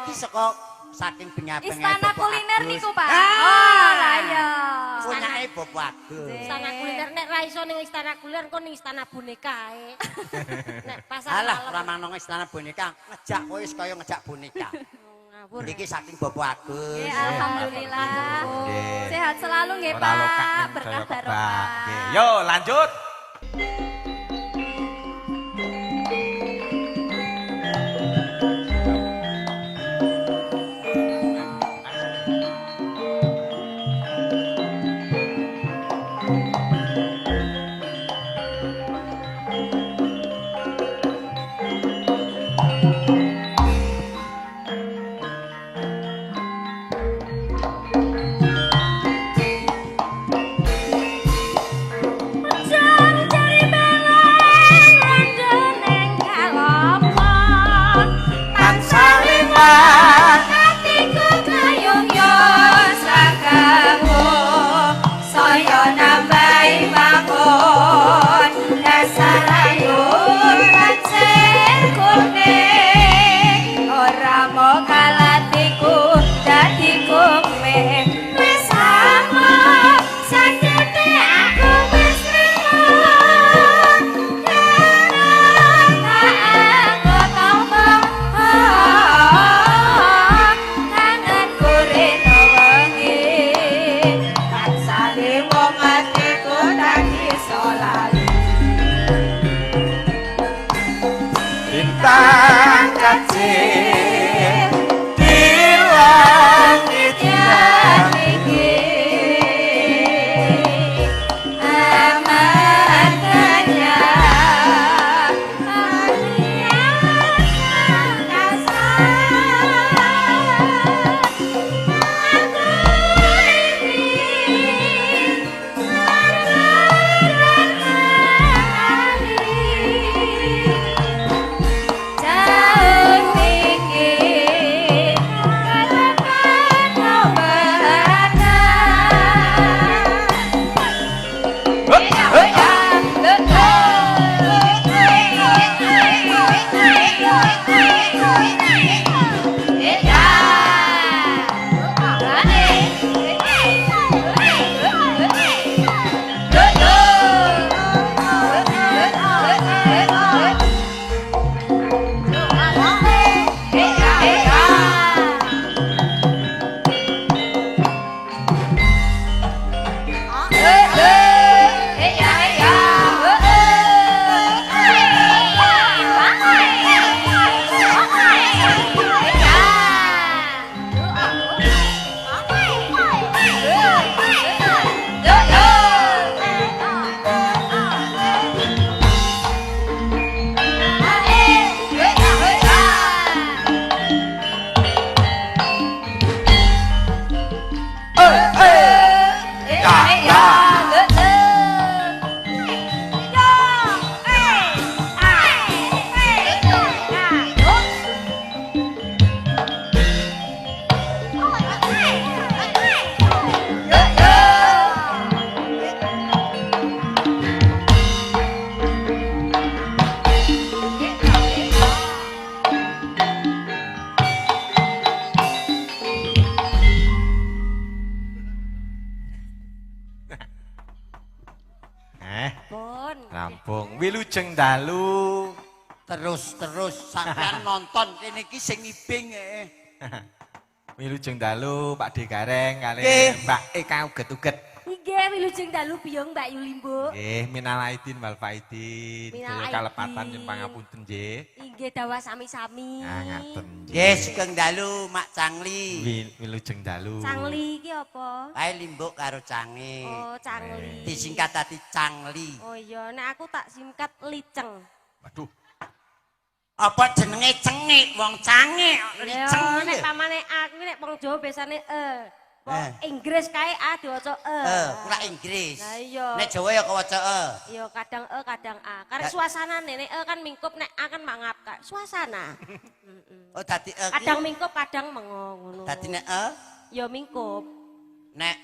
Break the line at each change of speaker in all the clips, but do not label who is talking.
Iki saka saking bengap-bengap
Istana
Bapak
kuliner
Agus.
niku, Pak.
Ah.
Oh, lah iya.
Punyake Bapak Agus.
Istana kuliner nek ra iso ning istana kuliner kok ning istana boneka ae. Nek pasar
Alah,
malam.
ora manong istana boneka, ngejak kowe wis kaya ngejak boneka.
Ngawur.
Niki saking Bapak Agus.
Nggih, alhamdulillah.
Nggih.
Sehat selalu nggih,
Ora lokak
Pak.
ning
Berkah
jaya kebak.
barokah.
Nggih. Yo, lanjut. Bintang kecil di langit yang
tinggi amat banyak aku ingin jauh tinggi katakan kau berada.
Pun.
Rampung. Wilujeng dalu.
Terus-terus sampean nonton kene iki sing ngibing.
Wilujeng dalu Pak D Gareng kalih
Nggih.
Mbak Eka uget-uget.
Nggih, wilujeng dalu biyong Mbak Yulimbo.
Nggih, minal aidin wal faidin.
Minal
Daya kalepatan
aidin.
nyuwun pangapunten nggih.
Inggih dawa sami-sami.
Ah ngaten nggih.
Nggih, sugeng dalu Mak Cangli.
Wilujeng dalu.
Cangli iki apa?
Kae limbuk karo cange.
Oh, cangli.
Disingkat dadi Cangli.
Oh iya, nek aku tak singkat liceng.
Waduh.
Apa jenenge cengik wong cange liceng
Ya, nek
lho.
pamane aku nek wong Jawa biasane e. Wong
Eh.
Inggris kae a diwaca e.
Ora Inggris.
Lah iya.
Nek Jawa ya kawaca e.
Ya kadang e kadang a. Karena
Lah-
suasanane nek e kan mingkup nek a kan mangap kak. Suasana.
Oh dadi e. ki-
Kadang mingkup kadang mengo ngono.
Dadi nek e
Ya mingkup,
nek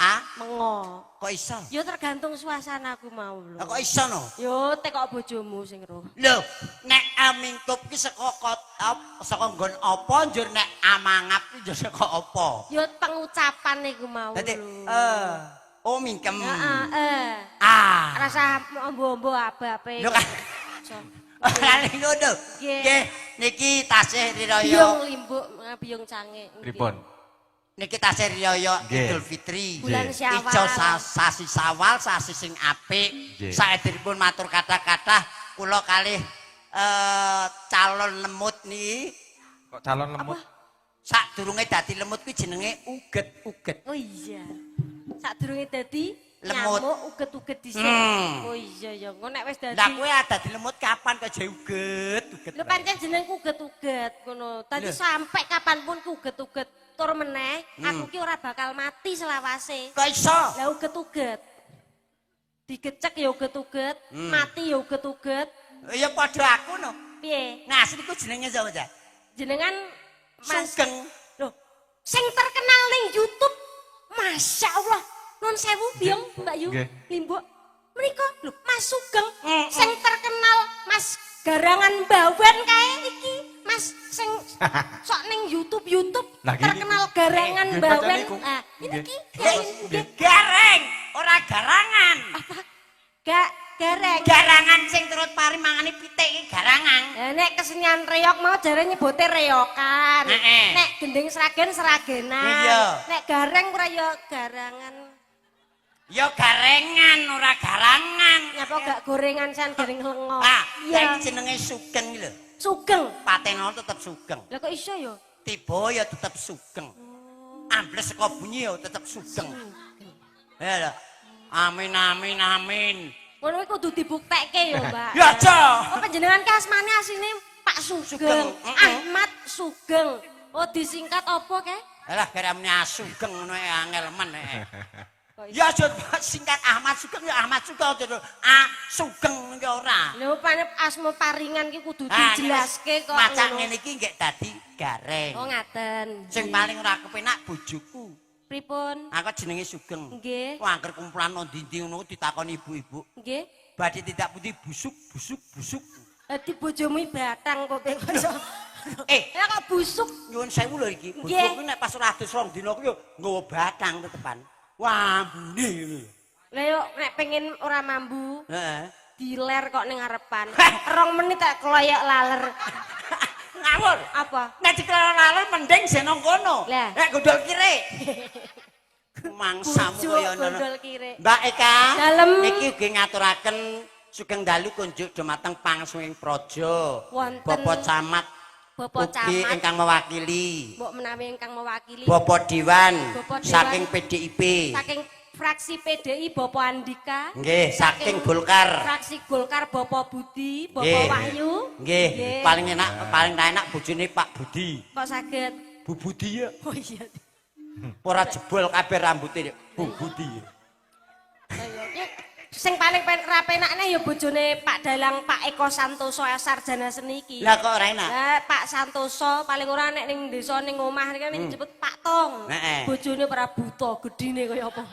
a
mengo.
kok iso?
Ya tergantung suasana aku mau lho.
Lah kok iso no?
Yo tekok bojomu sing roh.
Lho, nek a mingkup ki saka Saka nggon apa njur nek amangap ki njur saka apa?
Ya pengucapan iku mau.
Dadi
lho.
Oh mingkem.
Heeh, eh.
Ah.
Rasa ombo-ombo abe-abe.
Lho kan. Ora ngono.
Nggih.
Nggih, niki tasih
Biyung
riyaya.
limbuk, biyung cange. Nggih.
Pripun?
Niki tasih riyaya
Nggih.
Idul Fitri.
Bulan
Nggih.
Syawal.
Ijo sasi Syawal, sasi sing apik.
Nggih.
Saedhiripun matur kathah-kathah kula kalih calon lemut niki.
Kok calon lemut?
Sadurunge dadi lemut kuwi jenenge uget-uget.
Oh iya. Sadurunge dadi
Lemut.
nyamuk uget-uget dhisik.
Hmm.
Oh iya ya, engko nek wis dadi.
Lah kowe dadi lemut kapan kok jek uget-uget?
Lho pancen jenengku uget-uget ngono. Dadi
Lho.
sampai kapanpun ku uget-uget tur meneh, aku ki ora bakal mati selawase.
Kok iso?
Lah uget-uget. Digecek ya uget-uget, mati ya uget-uget.
Ya padha aku no.
Piye?
Nah, asli ku jenenge sapa, Cak?
Jenengan Mas
Sugeng.
Loh, sing terkenal ning YouTube. Masya Allah. Nun sewu biyong Mbak Yu.
Nggih.
Limbuk. Menika lho Mas Sugeng sing terkenal Mas Garangan Bawen kae iki. Mas sing sok ning YouTube YouTube
Lah, gini.
terkenal Garangan
Nggih,
Bawen.
bacane iku.
Ah, ini
Nggih.
ki.
Eh, Gareng, ora garangan.
Gak gareng.
Garangan sing turut pari mangani pitik iki garangan.
Lah nek kesenian reok mau jare nyebute reokan.
Heeh.
Nek gending sragen sragenan.
Iya.
Nek gareng ora ya garangan.
Ya garengan ora garangan.
Nyapa gak gorengan san gareng lengo.
Ah,
iya.
saiki jenenge Sugeng iki lho.
Sugeng.
Patenono tetep Sugeng.
Lah kok iso ya?
Tiba ya tetep Sugeng. Ambles saka bunyi ya tetep Sugeng. Ya lho. Amin amin amin.
Ngono kuwi kudu dibuktekke ya, Mbak.
Ya aja.
Oh panjenengan ki asmane asline Pak Sugeng.
Sugeng, heeh.
Ahmad Sugeng. Oh disingkat apa ke?
Alah garamne Sugeng ngono ae angel men eh.
Kok iso?
Ya aja singkat Ahmad Sugeng ya Ahmad Sugeng aja A Sugeng iki ora.
Lho pane asma paringan ki kudu
Ah,
dijelaske kok.
Macak
ngono.
ngene iki nggih dadi gareng.
Oh ngaten.
Sing paling ora kepenak bojoku.
Pripun?
Aku jenenge Sugeng.
Nggih.
Wah, angger kumpulan nang ndi-ndi ngono ditakoni ibu-ibu.
Nggih.
Badhe tindak pundi busuk busuk busuk.
Dadi bojomu iki batang kok piye kok iso.
Eh,
Ya kok busuk.
nyuwun sewu lho iki.
Nggih.
Bojoku nek pas ora adus rong dina ku yo nggawa batang tetepan. Wah, ambune ngono.
Lah yo nek pengen ora mambu,
Heeh.
diler kok ning ngarepan. 2 menit tak kloyok laler.
Ngawur.
Apa?
Nek dikelola mending sing nang kono.
Lah.
Nek gondol kire. Mangsamu
Bojo
kaya ngono.
gondol kire.
Mbak Eka,
Dalem.
niki ugi ngaturaken sugeng dalu kunjuk dumateng Pangsuwing Praja.
Wonten
Bapak Camat
Bapak
ugi
Camat
ingkang mewakili.
mbok menawi ingkang mewakili
Bapak Dewan
Bapak Dewan.
saking PDIP.
saking fraksi PDI Bapak Andika,
Nggih, saking Golkar.
fraksi Golkar Bapak Budi, Bapak
Nggih.
Wahyu.
Nggih, paling enak paling enak bojone Pak Budi.
Kok saged?
Bu Budi ya.
Oh iya.
Ora jebol kabeh rambute Bu Budi.
Lah iya. Sing paling rapenakne ya bojone Pak Dalang Pak Eko Santoso sarjana seni iki.
Lah kok ora enak?
Lah Pak Santoso paling ora nek ning desa ning omah kan dijebut Pak Tong.
Heeh.
Bojone ora buta, gedine kaya apa?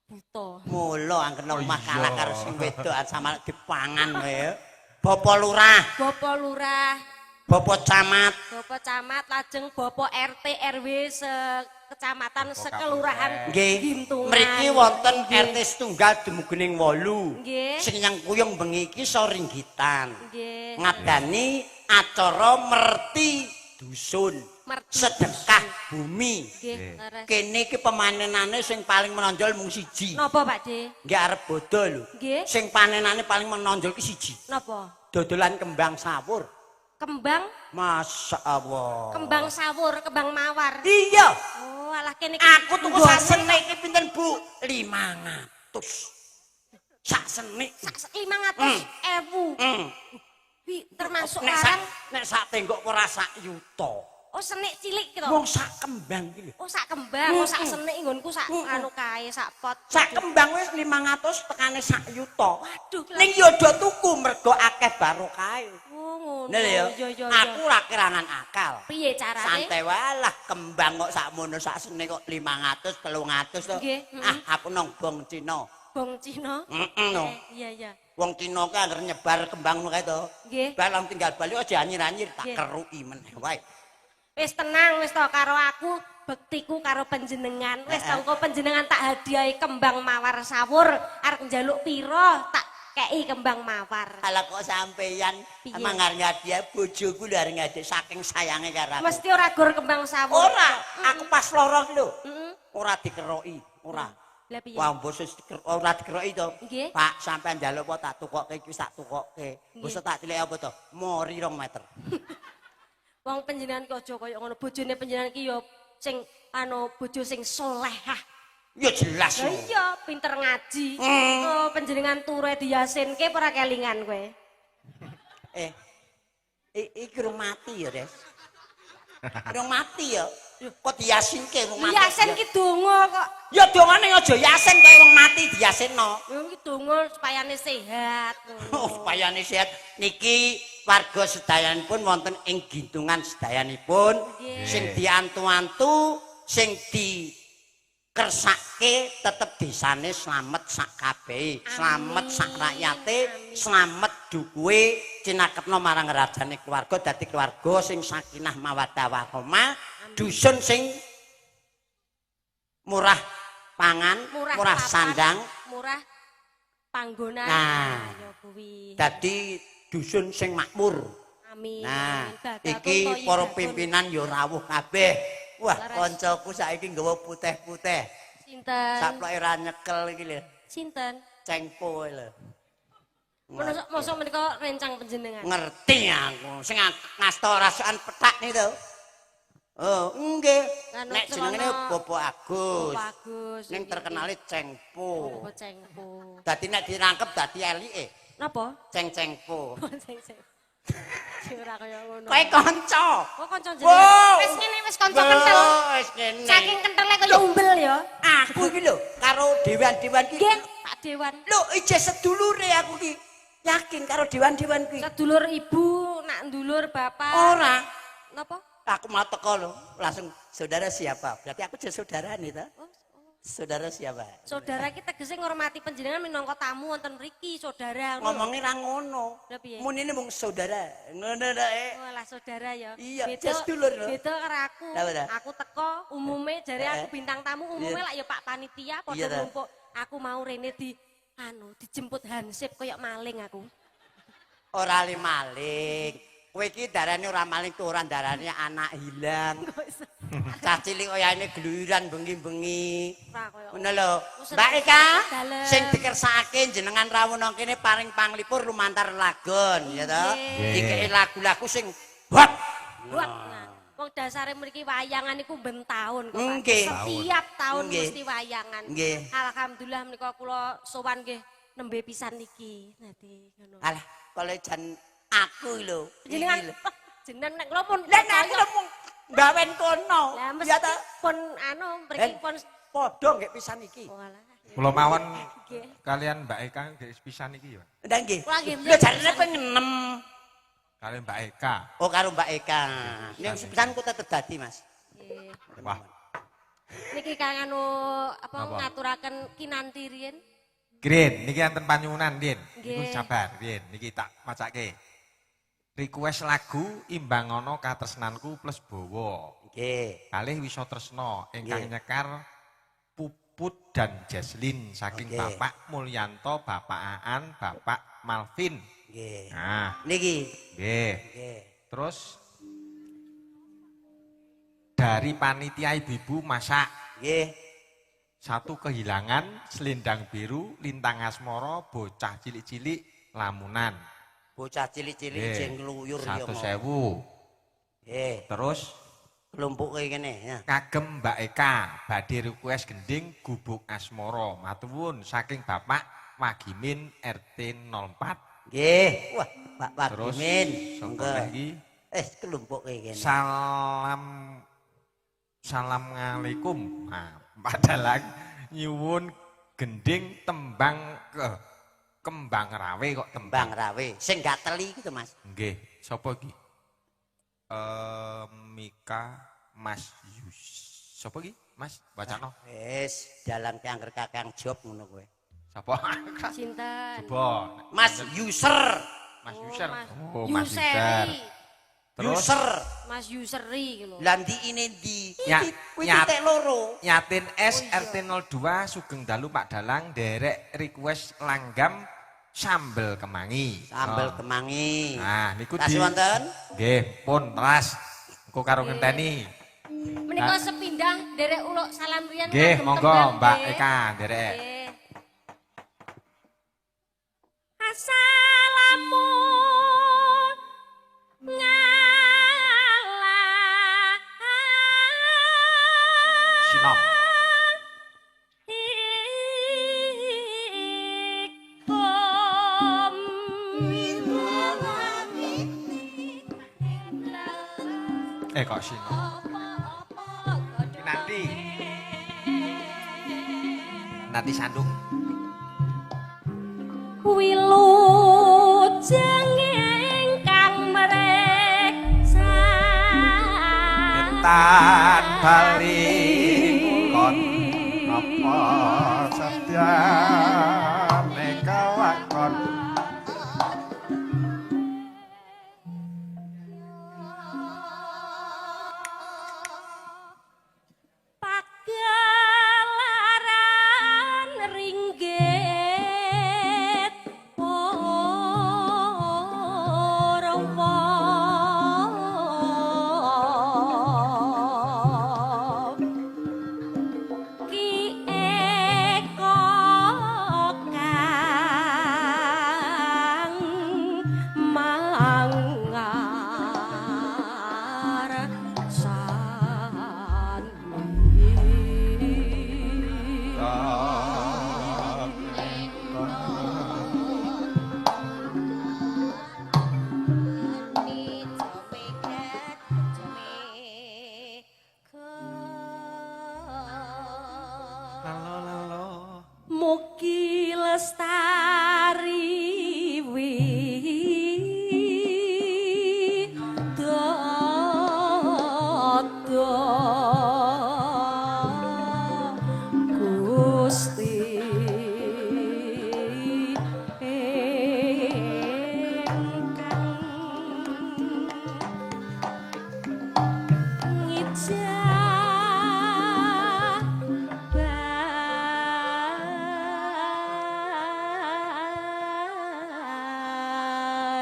Buta.
Mula angger nang omah
Oh, iya.
kalah karo sing wedok sama dipangan wae. Bapak Lurah,
Bapak Lurah,
Bapak Camat,
Bapak Camat, lajeng Bapak RT RW sekecamatan sekelurahan
nggih.
Gintungan.
Mriki wonten RT setunggal dumugining 8.
Nggih.
Sing nyengkuyung bengi iki Soringgitan.
Nggih.
Ngadani acara merti dusun.
Merti
Sedekah bumi.
Nggih, leres.
Kene iki pemanenane sing paling menonjol mung siji.
Napa Pak De?
Nggih arep bodho lho.
Nggih.
Sing panenane paling menonjol ki siji.
Napa?
Dodolan kembang sawur.
Kembang,
Masya Allah.
kembang sawur, kembang mawar.
Iya.
Oh, alah kene iki.
Aku tuku
nggone
sak senik iki pinten, Bu? 500. Sak senik.
Sak 500.000. Wi termasuk
Nek sak
larang.
nek sak tenggok ora sak yuta.
Oh, senik cilik gitu.
Wong sak kembang iki lho.
Oh, sak kembang, oh sak senik nggonku sak anu kae, sak pot.
Sak kembang wis 500 tekane sak yuta.
Waduh,
Ning yo do tuku mergo akeh barokahe.
Oh, ngono.
Lha ya.
Iya, iya, iya.
Aku ora kerangan akal.
Piye carane?
Santai wae lah kembang kok sakmono sak sene kok 500 300 to.
Nggih,
Ah aku nang bong Cina.
Bong Cina.
Heeh no.
Iya, iya.
Wong Cina ki anggere nyebar kembang ngono kae to.
Nggih.
Balang tinggal bali aja anyir-anyir tak
Nggih.
keruki meneh wae.
Wis tenang wis to karo aku, bektiku karo panjenengan. Wis to engko panjenengan tak hadiahi kembang mawar sawur, arep njaluk pira tak kei kembang mawar.
Ala kok sampeyan
Piye?
mangar ngadiah bojoku lho arep ngadiah saking sayange karo aku.
Mesti ora gur kembang sawur.
Ora, aku pas lara ki lho.
Heeh.
Ora dikeroki, ora.
Lah piye?
Wah, mbok ora dikeroki to.
Nggih.
Pak, sampean njaluk apa tak tukokke iki tak tukokke.
Nggih.
Basa tak cilik apa to? Mori 2 meter.
Wong panjenengan ki aja kaya ngono. Bojone panjenengan ki ya sing anu bojo sing solehah.
Ya jelas.
Lah iya, pinter ngaji.
Hmm.
Oh, panjenengan ture diyasinke apa ora kelingan kowe?
Eh. Iki rung mati ya, Des. Rung mati ya. Kok diyasinke wong mati?
Yasin ki donga kok.
Ya dongane aja yasin kaya wong mati diyasinno.
Ya ki donga supayane sehat.
Oh, supayane sehat. Niki warga sedayanipun wonten ing gintungan sedayanipun
Nggih.
sing diantu-antu, sing dikersake tetep desane slamet sak kabehe, slamet sak rakyate, slamet dukuhe cinaketna marang rajane keluarga dadi keluarga sing sakinah mawaddah warahmah, dusun sing murah pangan, murah
papan,
sandang,
murah panggonan.
Nah.
Ya kuwi.
Dadi dusun sing makmur.
Amin.
Nah,
Amin. Bakal
iki
toyyibatun.
para pimpinan ya rawuh kabeh. Wah,
Leres.
kancaku saiki nggawa putih-putih.
Sinten?
Saploke ra nyekel iki lho.
Sinten?
Cengpo lho.
Mosok mosok menika rencang panjenengan.
Ngerti aku. Sing ngasta rasukan pethak nih to. Oh, nggih.
Anu,
Nek jenenge
celana-
Bapak Agus.
Bapak Agus.
Ning terkenale Cengpo.
Bapak Cengpo.
Dadi nek dirangkep dadi elike,
Napa?
Ceng-cengpo.
Ceng-ceng. Ora kaya ngono.
Kowe kanca.
Kok kanca
Wow.
jenengan? Wis ngene wis kanca kentel.
Wis ngene.
Saking kentele kaya umbel ya.
Aku iki lho karo dewan-dewan ki.
Nggih, Pak Dewan.
Lho, ije sedulure aku ki. Yakin karo dewan-dewan kuwi.
Sedulur ibu, nak ndulur bapak.
Ora.
Napa?
Aku mau teko lho, langsung saudara siapa? Berarti aku jadi saudara nih ta?
Oh,
Saudara siapa?
saudara ki tegese ngormati panjenengan minangka tamu wonten mriki, saudara. Ngono lho.
Ngomongnya ra ngono.
Lah piye?
Munine mung saudara. Ngono ta, eh.
Walah saudara ya.
Iya, jas dulur lho.
Beda karo aku.
Lah, apa ta?
Aku teko umume jare aku
Eh.
bintang tamu umume
Iya.
lak ya Pak panitia
Iya
padha
ta.
numpuk. Aku mau rene di anu dijemput hansip koyo maling aku.
Ora le maling. Kowe iki darane ora maling tuh ora darane anak hilang. Cah cilik oyane gluyuran bengi-bengi.
Ora koyo
Ngono lho.
Wis
Mbak Eka,
dalem.
sing dikersakake jenengan rawuh nang kene paring panglipur lumantar lagon ya to.
Nggih.
Dikeki lagu-lagu sing hot.
Buat nah. Wong dasare mriki wayangan iku ben taun kok Pak.
Nggih.
Setiap tahun
Nggih.
mesti wayangan.
Nggih.
Alhamdulillah menika kula sowan nggih nembe pisan niki. Dadi ngono.
Alah, kalau jan aku lho.
Jenengan
Iki lho.
jenengan nek kula pun
Lah nek aku lho mung gawen kono.
Lah
Ya
mesti
ta.
pun anu mriki
Eh.
pun
Padha nggih pisan iki.
oh alah.
Kula mawon
Nggih.
kalian Mbak Eka nggih pisan iki ya.
Ndak nggih.
Kula nggih.
Lho jarene ping 6.
Kalian Mbak Eka.
Oh karo Mbak Eka. Ning pisan ku tetep dadi, Mas.
Nggih.
Wah,
Niki kang anu apa
Napa?
ngaturaken kinanti riyin.
Grin, niki enten panyuwunan, Din. Niku
Nggih.
sabar, Din. Niki tak macake. Request lagu Imbangono Katresnanku plus Bowo.
Nggih.
Kalih Wisa Tresna ingkang
Nggih.
nyekar Puput dan Jeslin saking
Oke.
Bapak Mulyanto, Bapak Aan, Bapak Malvin.
Nggih.
Nah,
Niki.
nggih.
Nggih.
Terus dari panitia ibu-ibu masak
Nggih.
satu kehilangan selendang biru lintang asmoro bocah cilik-cilik lamunan.
Bocah cilik-cilik
Nggih.
jeng ngluyur ya.
100.000.
Nggih.
Terus
Kelompoke kene ya.
kagem Mbak Eka badhe request gending gubuk asmoro matuwun saking Bapak Wagimin RT 04.
Nggih. Wah, Pak
Terus
Wagimin.
sapa
Monggo.
lagi?
Kelompoke kene.
Salam Assalamualaikum. Nah, padahal nyuwun gending tembang ke kembang rawe kok tembang.
Kembang rawe sing gak teli gitu, Mas.
Nggih, sapa iki? Mika Mas Yus. Sapa iki? Mas, wacana.
Wis, dalan ki angger kakang job ngono kowe.
Sapa?
Sinten?
Coba.
Mas User.
Mas
Oh,
User.
Mas
Oh, Mas User.
Yuseri.
Terus
User.
Mas Yuseri iki lho.
Lah ndi ine ndi?
Ya,
Kuwi
nyat.
titik loro.
Nyatin S RT 02 Sugeng Dalu Pak Dalang derek request langgam sambel kemangi.
Sambel
Oh.
kemangi.
Nah, niku
Tasih
di
wonten?
Nggih, pun telas. Engko karo ngenteni.
Menika sepindah nderek uluk salam riyen
Nggih,
kagem
monggo
tembang,
Mbak
nggih.
Eka nderek.
Nggih. Assalamu ngalah
Sinom.
Ikum.
Eh kok sinom. Nanti. Nanti sandung.
Wilujeng ingkang mreksa
Ketan bali kon apa setyane kawakon.
Pagelaran ringgit purwa. Ki Eko kang mangarsani.
Lalo lalo.
Mugi lestari widodo Gusti ingkang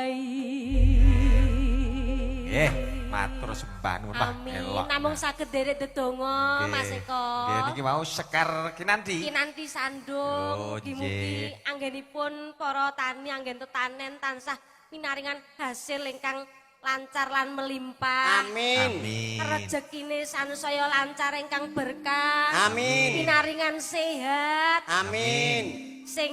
ngijabai.
Nggih, matur sembah nuwun Pak.
Amin.
Elok.
Namung saged derek dedonga
Nggih.
Mas Eko.
Nggih niki wau Sekar Kinanti.
Kinanti sandung
Oh,
mugi-mugi
nggih.
anggenipun para tani anggen tetanen tansah pinaringan hasil ingkang lancar lan melimpah.
Amin.
Amin.
Rejekine sansaya lancar ingkang berkah.
Amin.
Pinaringan sehat.
Amin.
Sing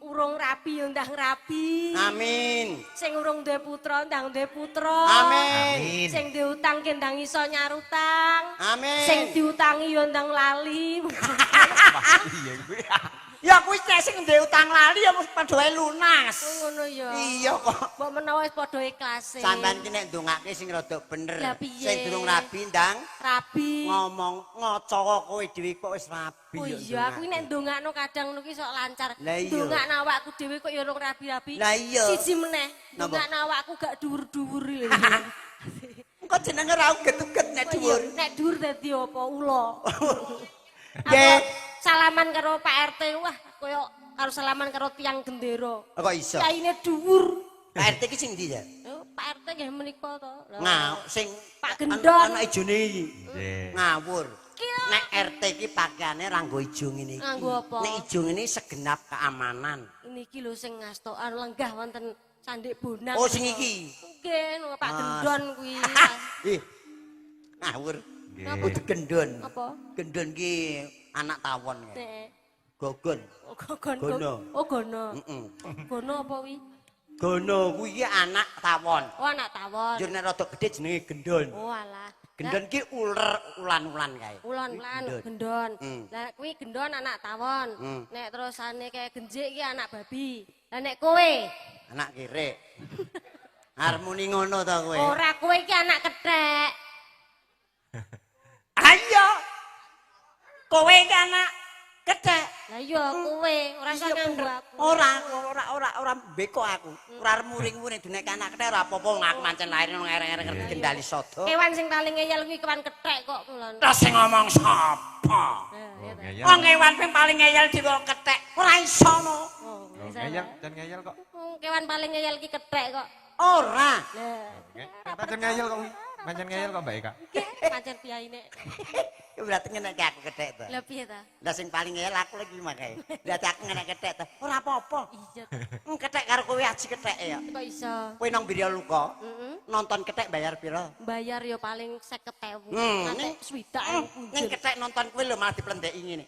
urung rabi yo ndang rabi.
Amin.
Sing urung duwe putra ndang duwe putra.
Amin.
Amin.
Sing diutang ki ndang iso nyarutang.
Amin.
Sing diutangi yo ndang lali.
Wah, iya kuwi.
Ya kuwi cek sing ndek utang lali ya mesti padha wae lunas.
Oh, ngono ya.
Iya kok.
Mbok menawa wis padha ikhlase.
Sampeyan ki nek ndongake sing rada bener.
Lah, piye?
Sing durung rabi ndang
Rabi.
ngomong ngaca kowe dhewe kok wis rabi
Oh
ya
iya, aku nek ndongakno kadang ngono ki sok lancar.
Lah iya.
Ndongakno awakku dhewe kok ya urung rabi-rabi.
Lah iya.
Siji meneh,
Napa?
ndongakno awakku gak dhuwur-dhuwur lho.
Engko jenenge ra uget-uget nek
Oh iya,
dhuwur.
Nek dhuwur dadi apa ula.
Nggih.
Aku salaman karo Pak RT, wah koyo karo salaman karo tiang gendera.
Kok iso?
Yaine dhuwur.
Pak RT ki sing ndi ya?
Yo, Pak RT nggih menika to. Lah.
Ngaw sing
Pak Gendon.
Ana ijone iki.
Nggih.
Ngawur.
Ki
Nek RT ki pakaiane ra nggo ijo ngene iki.
Nganggo apa?
Nek ijo ngene segenap keamanan.
Niki lho sing ngastokan lenggah wonten Sandik Bonang.
Oh sing iki.
Nggih, nunggu Pak
Mas.
Gendon kuwi.
Ih. Ngawur.
Nggih.
Kudu gendon.
Apa?
Gendon ki anak tawon kae.
Nek
Gogon.
oh, gon
Gono.
Oh gono.
Heeh.
Gono apa kuwi?
Gono kuwi ki anak tawon.
Oh anak tawon.
Njur nek rada gedhe jenenge gendon.
Oh alah.
Gendon ki uler ulan-ulan kae.
Ulan-ulan
Gendon.
gendon.
Hmm.
Lah kuwi gendon anak tawon.
Hmm.
Nek terusane kayak genjik ki anak babi. Lah nek kowe
Anak kere. Harmoni ngono to kowe.
ora kowe iki anak kethek.
Ayo. Kowe ki anak kethek.
Lah iya kowe ora usah
Iya,
nganggo
bener.
aku.
Ora, ora, ora, ora beko aku. Ora muring-muring dunek anak kethek ora apa-apa wong aku mancen lahir nang ngereng-ngereng ngerti kendali sada.
Kewan sing paling ngeyel kuwi kewan kethek kok mulane.
Terus sing ngomong sapa?
Oh, ngeyel.
Wong kewan sing paling ngeyel dhewe kethek. Ora iso no.
Oh,
Oh, ngeyel, jan ngeyel kok.
Wong kewan paling ngeyel ki kethek kok.
Ora.
Lah,
Pancen ngeyel kok. Pancen ngeyel kok Mbak Eka.
pancen piyaine.
Ya berarti ngenekke aku kethek to.
Lah piye ta?
Lah sing paling ngeyel aku lagi makae. Berarti aku ngenek kethek to. Ora apa-apa.
Iya,
Kethek karo kowe aji kethek ya.
kok iso?
Kowe nang Birya Luka
Heeh.
nonton kethek bayar pira?
Bayar yo paling 50.000.
Hmm,
Nganti 60.000
Ning
punjul.
kethek nonton kowe lho malah diplendeki ngene.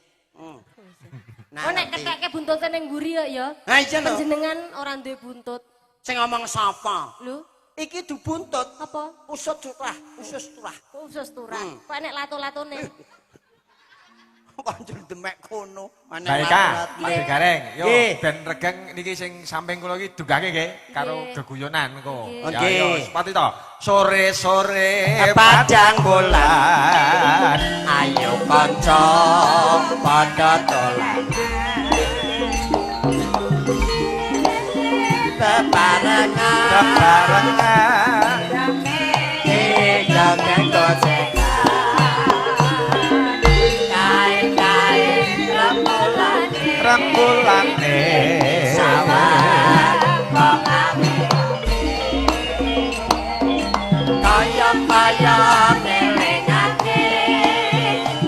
Nah,
Oh nek
ngerti.
ketheke buntute ning mburi kok ya.
Nah iya lho.
Panjenengan ora duwe buntut.
Sing ngomong sapa?
Lho,
Iki dibuntut.
apa?
Usut turah, usus turah.
Kok usus turah?
Hmm.
Kok enek lato-latone?
Kok njur demek kono.
Mbak Eka, Pak Gareng, yo
Nggih.
ben regeng niki sing samping kula iki dugake nggih karo
Nggih.
geguyonan engko.
Nggih.
Ya
Nggih.
yo sepati to. Sore-sore
Padang bulan, ayo kanca padha dolan. Bebarengan
bebarengan
jangan gocekan. Kae-kae rembulane
rembulane
sawah kok kaya-kaya ngelingake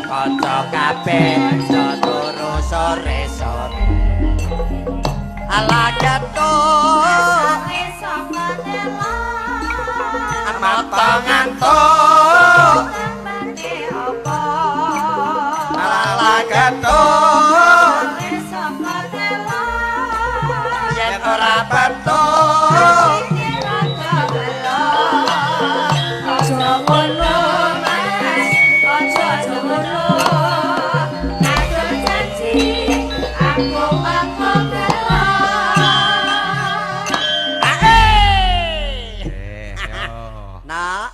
kanca kabeh do turu sore-sore ala gatuk mata ngantuk
ala gatot
yen ora petuk
Aja ngono Mas, aja ngono. Aku janji aku bakal gelo.
Ae.
Eh, yo.
Nak,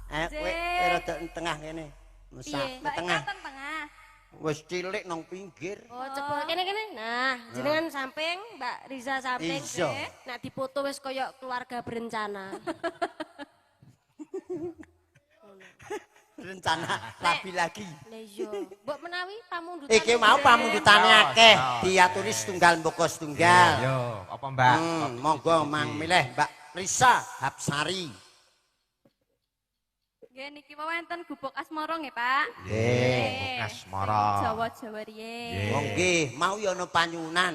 eh kowe
Cek.
rada tengah kene. Mesak
Piye?
Mbak Eka
tengah.
ten tengah.
Wis cilik nang pinggir.
Oh, coba kene-kene. Nah, jenengan samping, Mbak Riza samping.
Iya.
Nek dipoto wis koyo keluarga berencana.
Rencana rabi lagi.
Lah iya, mbok menawi pamundutan.
Iki mau pamundutane
Iya,
akeh,
iya.
diaturi setunggal mboko setunggal.
Yo, apa Mbak?
Monggo mang milih Mbak Risa Hapsari.
Nggih niki wau enten gubuk asmara nggih, Pak.
Nggih, gubuk asmara.
Jawa-Jawa riye.
Nggih.
Oh nggih, mau ya ana panyunan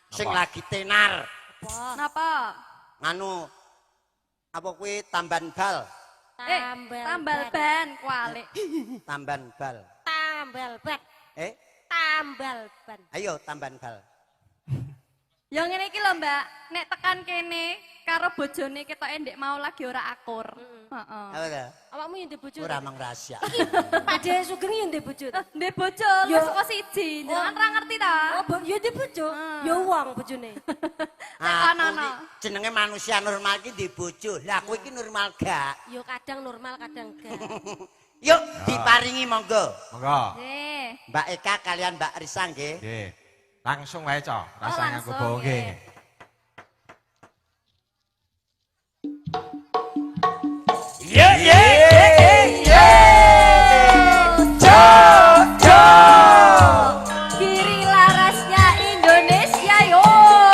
sing
Napa?
lagi tenar.
Napa?
Nganu apa kuwi tamban bal,
Eh, tambal ban kualik.
tamban bal.
Tambal ban.
Eh,
Tambal ban.
ayo tamban bal.
Ya ngene iki lho, Mbak. Nek tekan kene karo bojone ketoke ndek mau lagi ora akur. Heeh.
Apa ta?
Awakmu yang ndek bojo.
Ora mang rahasia.
Pak De Sugeng yang ndek bojo.
Eh, Ndek bojo
Yo.
wis kok siji. Jenengan ora ngerti ta?
Oh, ya ndek bojo. Ya wong bojone.
Aku
Tekan ana.
iki jenenge manusia normal iki ndek bojo. Lah aku iki normal gak?
Ya kadang normal, kadang gak.
Yuk diparingi monggo.
Monggo.
Nggih.
Mbak Eka kalian Mbak Risa nggih.
Nggih. Langsung wae, Cok. Rasane aku
langsung,
bawa nggih.
nggih.
Ye ye ye. Jo jo.
Kiri larasnya Indonesia yo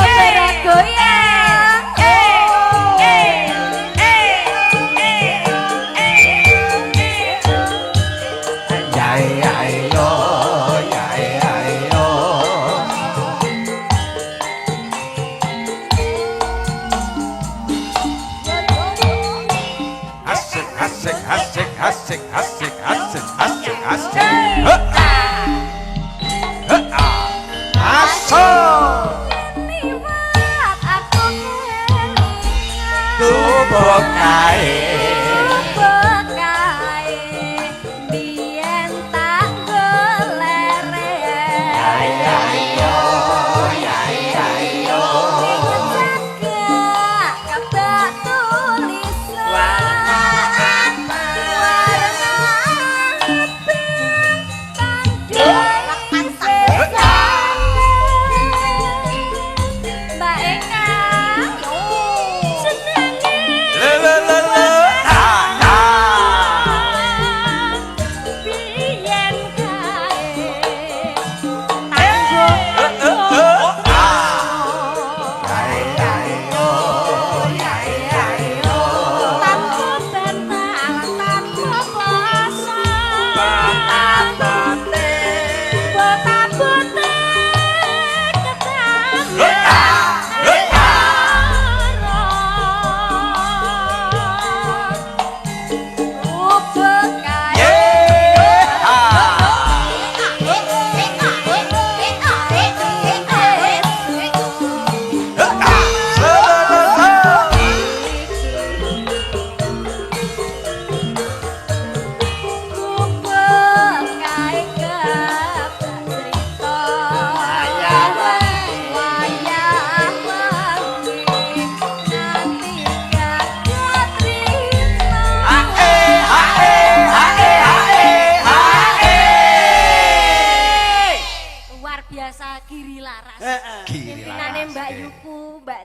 bergoyang. Eh eh eh eh eh.
Yae yae yo, yae yae yo. Asik asik asik asik asik asik asik asik. Heh. Heh. Asik.
Liwat aku kelingan.
Gubuk kae.
Gubuk kae biyen tak golere.
Yae yo yae yae yo.
Jaga kabeh tulisan.
Warna apa?
Warna abang tandai sesan.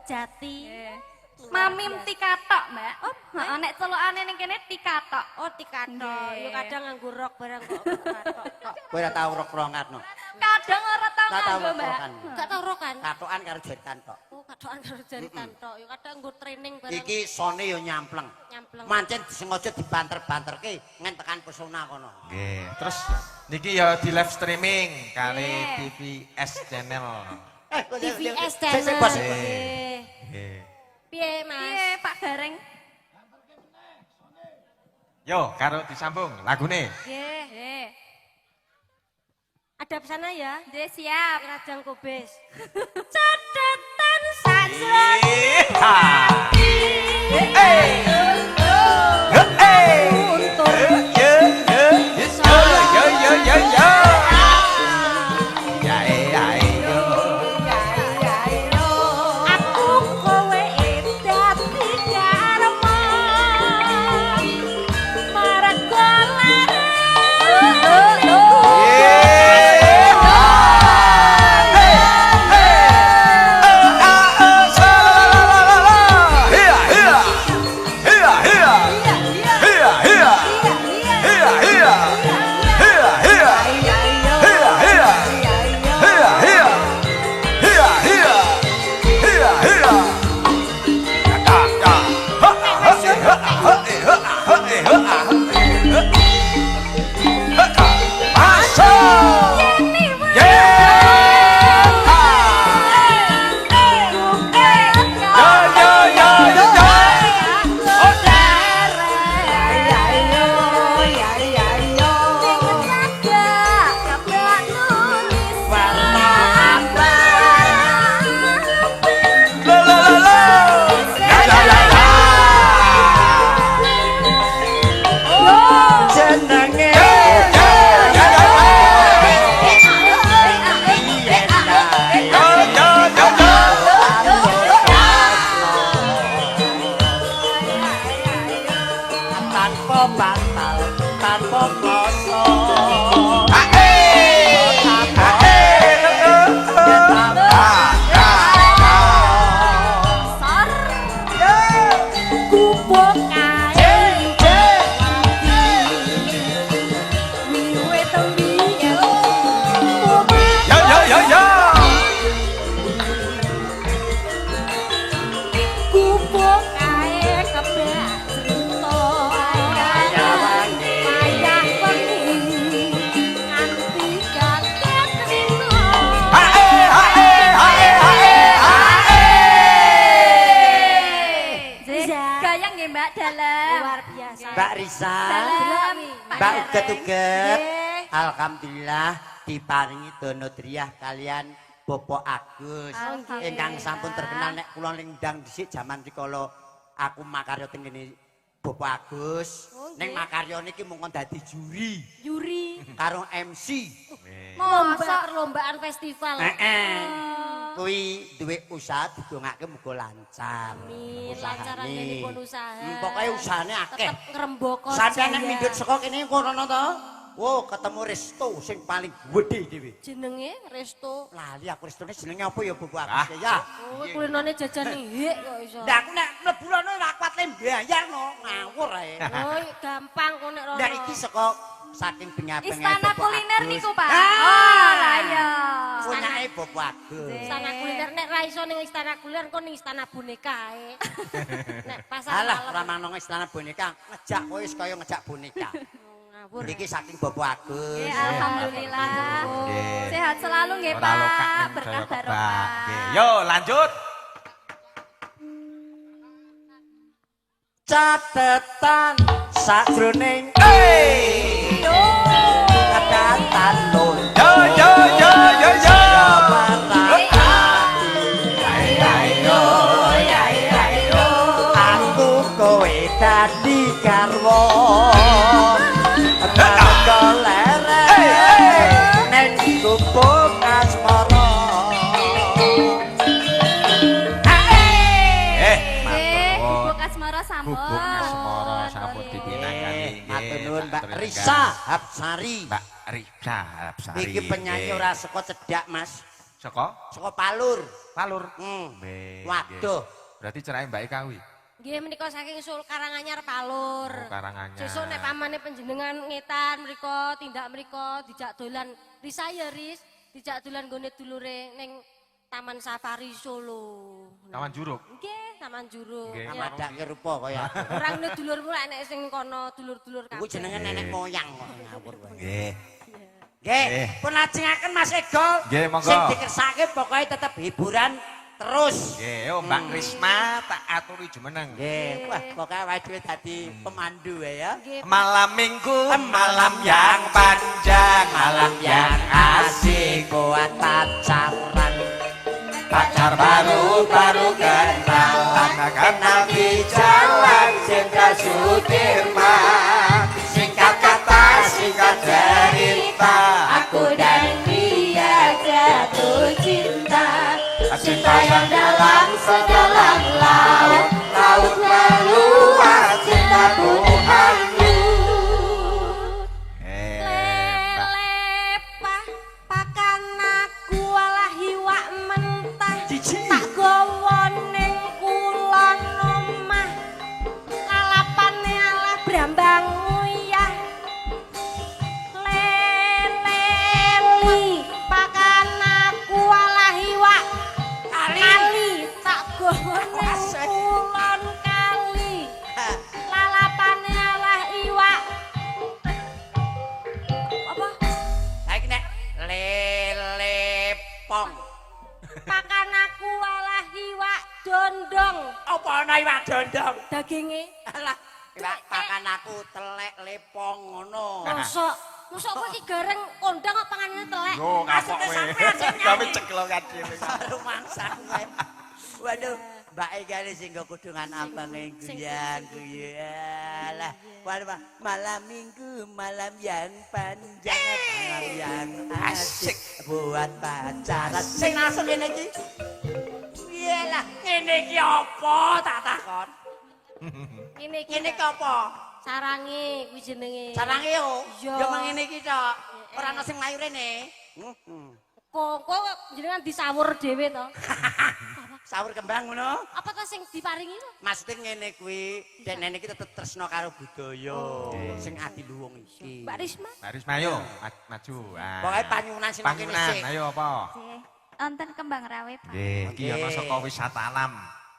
Jati.
Mamim tikatok, Mbak. Oh, heeh, nek celukane ning kene tikatok.
Oh, tikatok. Yo kadang nganggo rok barang kok katok tok.
Kowe ora tau rok-rokan no.
Kadang ora tau nganggo, Mbak.
Gak tau rokan.
Katokan karo jaritan tok.
Oh, katokan karo jaritan tok. Yo kadang nggo training barang.
Iki sone yo nyampleng.
Nyampleng.
Mancen disengaja dibanter-banterke ngentekan pesona kono.
Nggih. Terus niki yo di live streaming kali TVS Channel.
TVS Channel.
Nggih.
Piye, Mas?
Piye, Pak Gareng?
Yo, karo disambung lagune.
Nggih. Ada pesana ya?
Nggih, siap.
Rajang Kobes. Catatan sajroning
Mbak Risa, Mbak Uget-Uget, alhamdulillah diparingi dono driyah kalian Bapak Agus ingkang sampun terkenal nek kula lindang dhisik jaman rikala aku makarya teng ngene Bapak Agus. Ning makarya niki mung dadi juri.
Juri
karo MC.
Mosok perlombaan festival.
Heeh. Kuwi duwe usaha didongake muga lancar.
Amin, lancar anggenipun usaha.
Pokoke usahane akeh.
Tetep ngrembaka.
Sampeyan nek mindhut saka kene kono to. Wo, ketemu resto sing paling gedhe dhewe.
Jenenge resto.
Lali aku restone jenenge apa ya Bapak Agus ya?
Kowe kulinane jajan hik kok iso.
Lah aku nek mlebu rono ora kuat le mbayar no, ngawur ae.
Oh, gampang kok nek rono.
Lah iki saka saking bengabenge
Istana kuliner niku, Pak. Oh, lah iya.
Punyane Bapak Agus.
Istana kuliner nek ra iso ning istana kuliner kok ning istana boneka ae. Nek pasar
malam. Alah, ora manong istana boneka, ngejak kowe wis kaya ngejak boneka. Niki saking Bapak Agus.
Nggih, alhamdulillah. Sehat selalu nggih, Pak. Berkah barokah.
Yo, lanjut.
Catetan sakjroning catatan lho.
Yo yo yo yo yo.
Aku kowe dadi garwa. Gubuk asmara.
Gubuk asmara sampun.
Gubuk asmara sampun dipinangkani.
Matur nuwun Mbak Risa Hapsari.
Mbak Risa Hapsari.
Iki penyanyi ora saka cedhak, Mas.
Saka
Saka Palur.
Palur.
Hmm.
Nggih.
Waduh.
Berarti cerake Mbak Eka kuwi.
Nggih menika saking Sul Karanganyar Palur.
Oh, Karanganyar.
Sesuk nek pamane panjenengan ngetan mriko, tindak mriko dijak dolan Risa ya Ris, dijak dolan nggone dulure ning Taman Safari Solo.
Taman Juruk.
Nggih, Taman Juruk.
Nggih.
Ya.
Madake rupa kaya aku.
Ora ngene dulurmu lek enek sing kono dulur-dulur kabeh.
Kuwi jenenge nenek moyang kok ngawur wae.
Nggih.
Nggih,
Nggih.
pun lajengaken Mas Ego.
Nggih, monggo.
Sing dikersake pokoke tetep hiburan terus.
Nggih, yo Mbak Risma tak aturi jumeneng.
Nggih, wah pokoke awake dhewe dadi pemandu ya.
Nggih.
Malam minggu, malam yang panjang, malam yang asik.
Buat pacaran.
Pacar baru baru kenalan, kenal di jalan Jenderal Sudirman. Singkat kata, singkat cerita,
Aku dan dia jatuh cinta.
Cinta yang dalam sedalam laut, laut meluas, cintaku hanyut. Mbak.
Lelepah pakan aku alah iwak mentah tak gawa ning kulon omah lalapane alah brambang uyah leleli pakan aku alah iwak kali tak gawa ning kulon kali lalapane alah iwak apa.
Saiki nek lele pong.
Pakan aku alah iwak dondong.
Apa ana iwak dondong?
Daginge.
Alah, iwak pakan aku telek lepong ngono.
Mosok mosok kowe iki gareng kondang kok panganane telek.
Yo kapok
Maksudnya
kowe.
sampean sing
Gawe
nyanyi.
ceklokan dhewe.
Rumangsa kowe. Waduh, Mbak Eka ini sing nggo kudungan abang
sing-
guyan guyan. Lah, waduh, Pak. Malam minggu malam yang panjang, malam yang asik buat pacaran. Sing langsung ngene iki. Piye lah, ngene iki apa tak takon?
Ngene iki.
Ngene iki apa?
Sarange kuwi jenenge.
Sarange yo.
Iya.
Ya meng ngene iki tok. Ora ana sing mlayu rene. Heeh.
Kok kok jenengan disawur dhewe to?
Sawur kembang ngono.
Apa to sing diparingi to?
Maksudnya ngene kuwi, dek iki tetep tresno karo budaya sing adiluwung iki.
Mbak Risma.
Mbak Risma yo maju. Ah.
Pokoke panyuwunan sing nang kene
Panyuwunan,
sik.
ayo apa?
Nggih. Wonten Kembang Rawe, Pak.
Nggih, iki ana
Nggih.
saka wisata alam.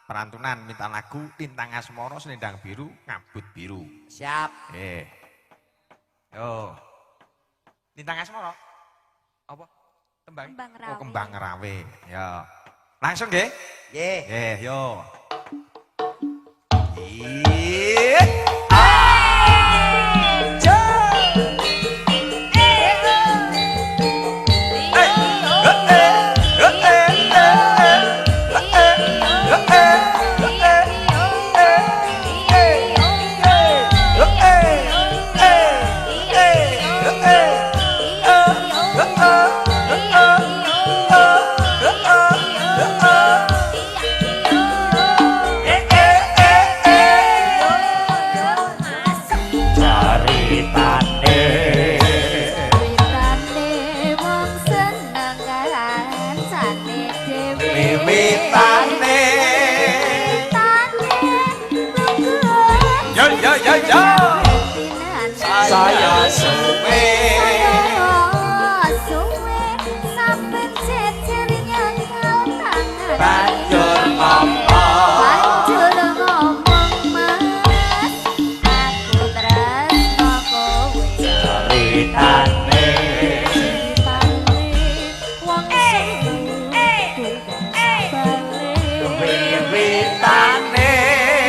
Perantunan minta lagu Lintang Asmara Selendang Biru Ngabut Biru.
Siap.
Nggih. Yo. Lintang Asmara. Apa? Tembang.
Kembang
Oh,
Rawe.
Kembang Rawe. Ya. Langsung nggih?
Nggih.
Nggih, yo. Ih. Ceritane
Ceritane wong seneng kancane dhewe.
Wiwitane.
Wiwitane lungguh
Yo yo yo yo.
pinan.
Saya suwe.
Saya suwe saben jejer nyekel tangan.
Banjur ngomong.
Banjur ngomong Mas, aku tresno kowe.
Ceritane
Ceritane wong seneng balik.
Wiwitane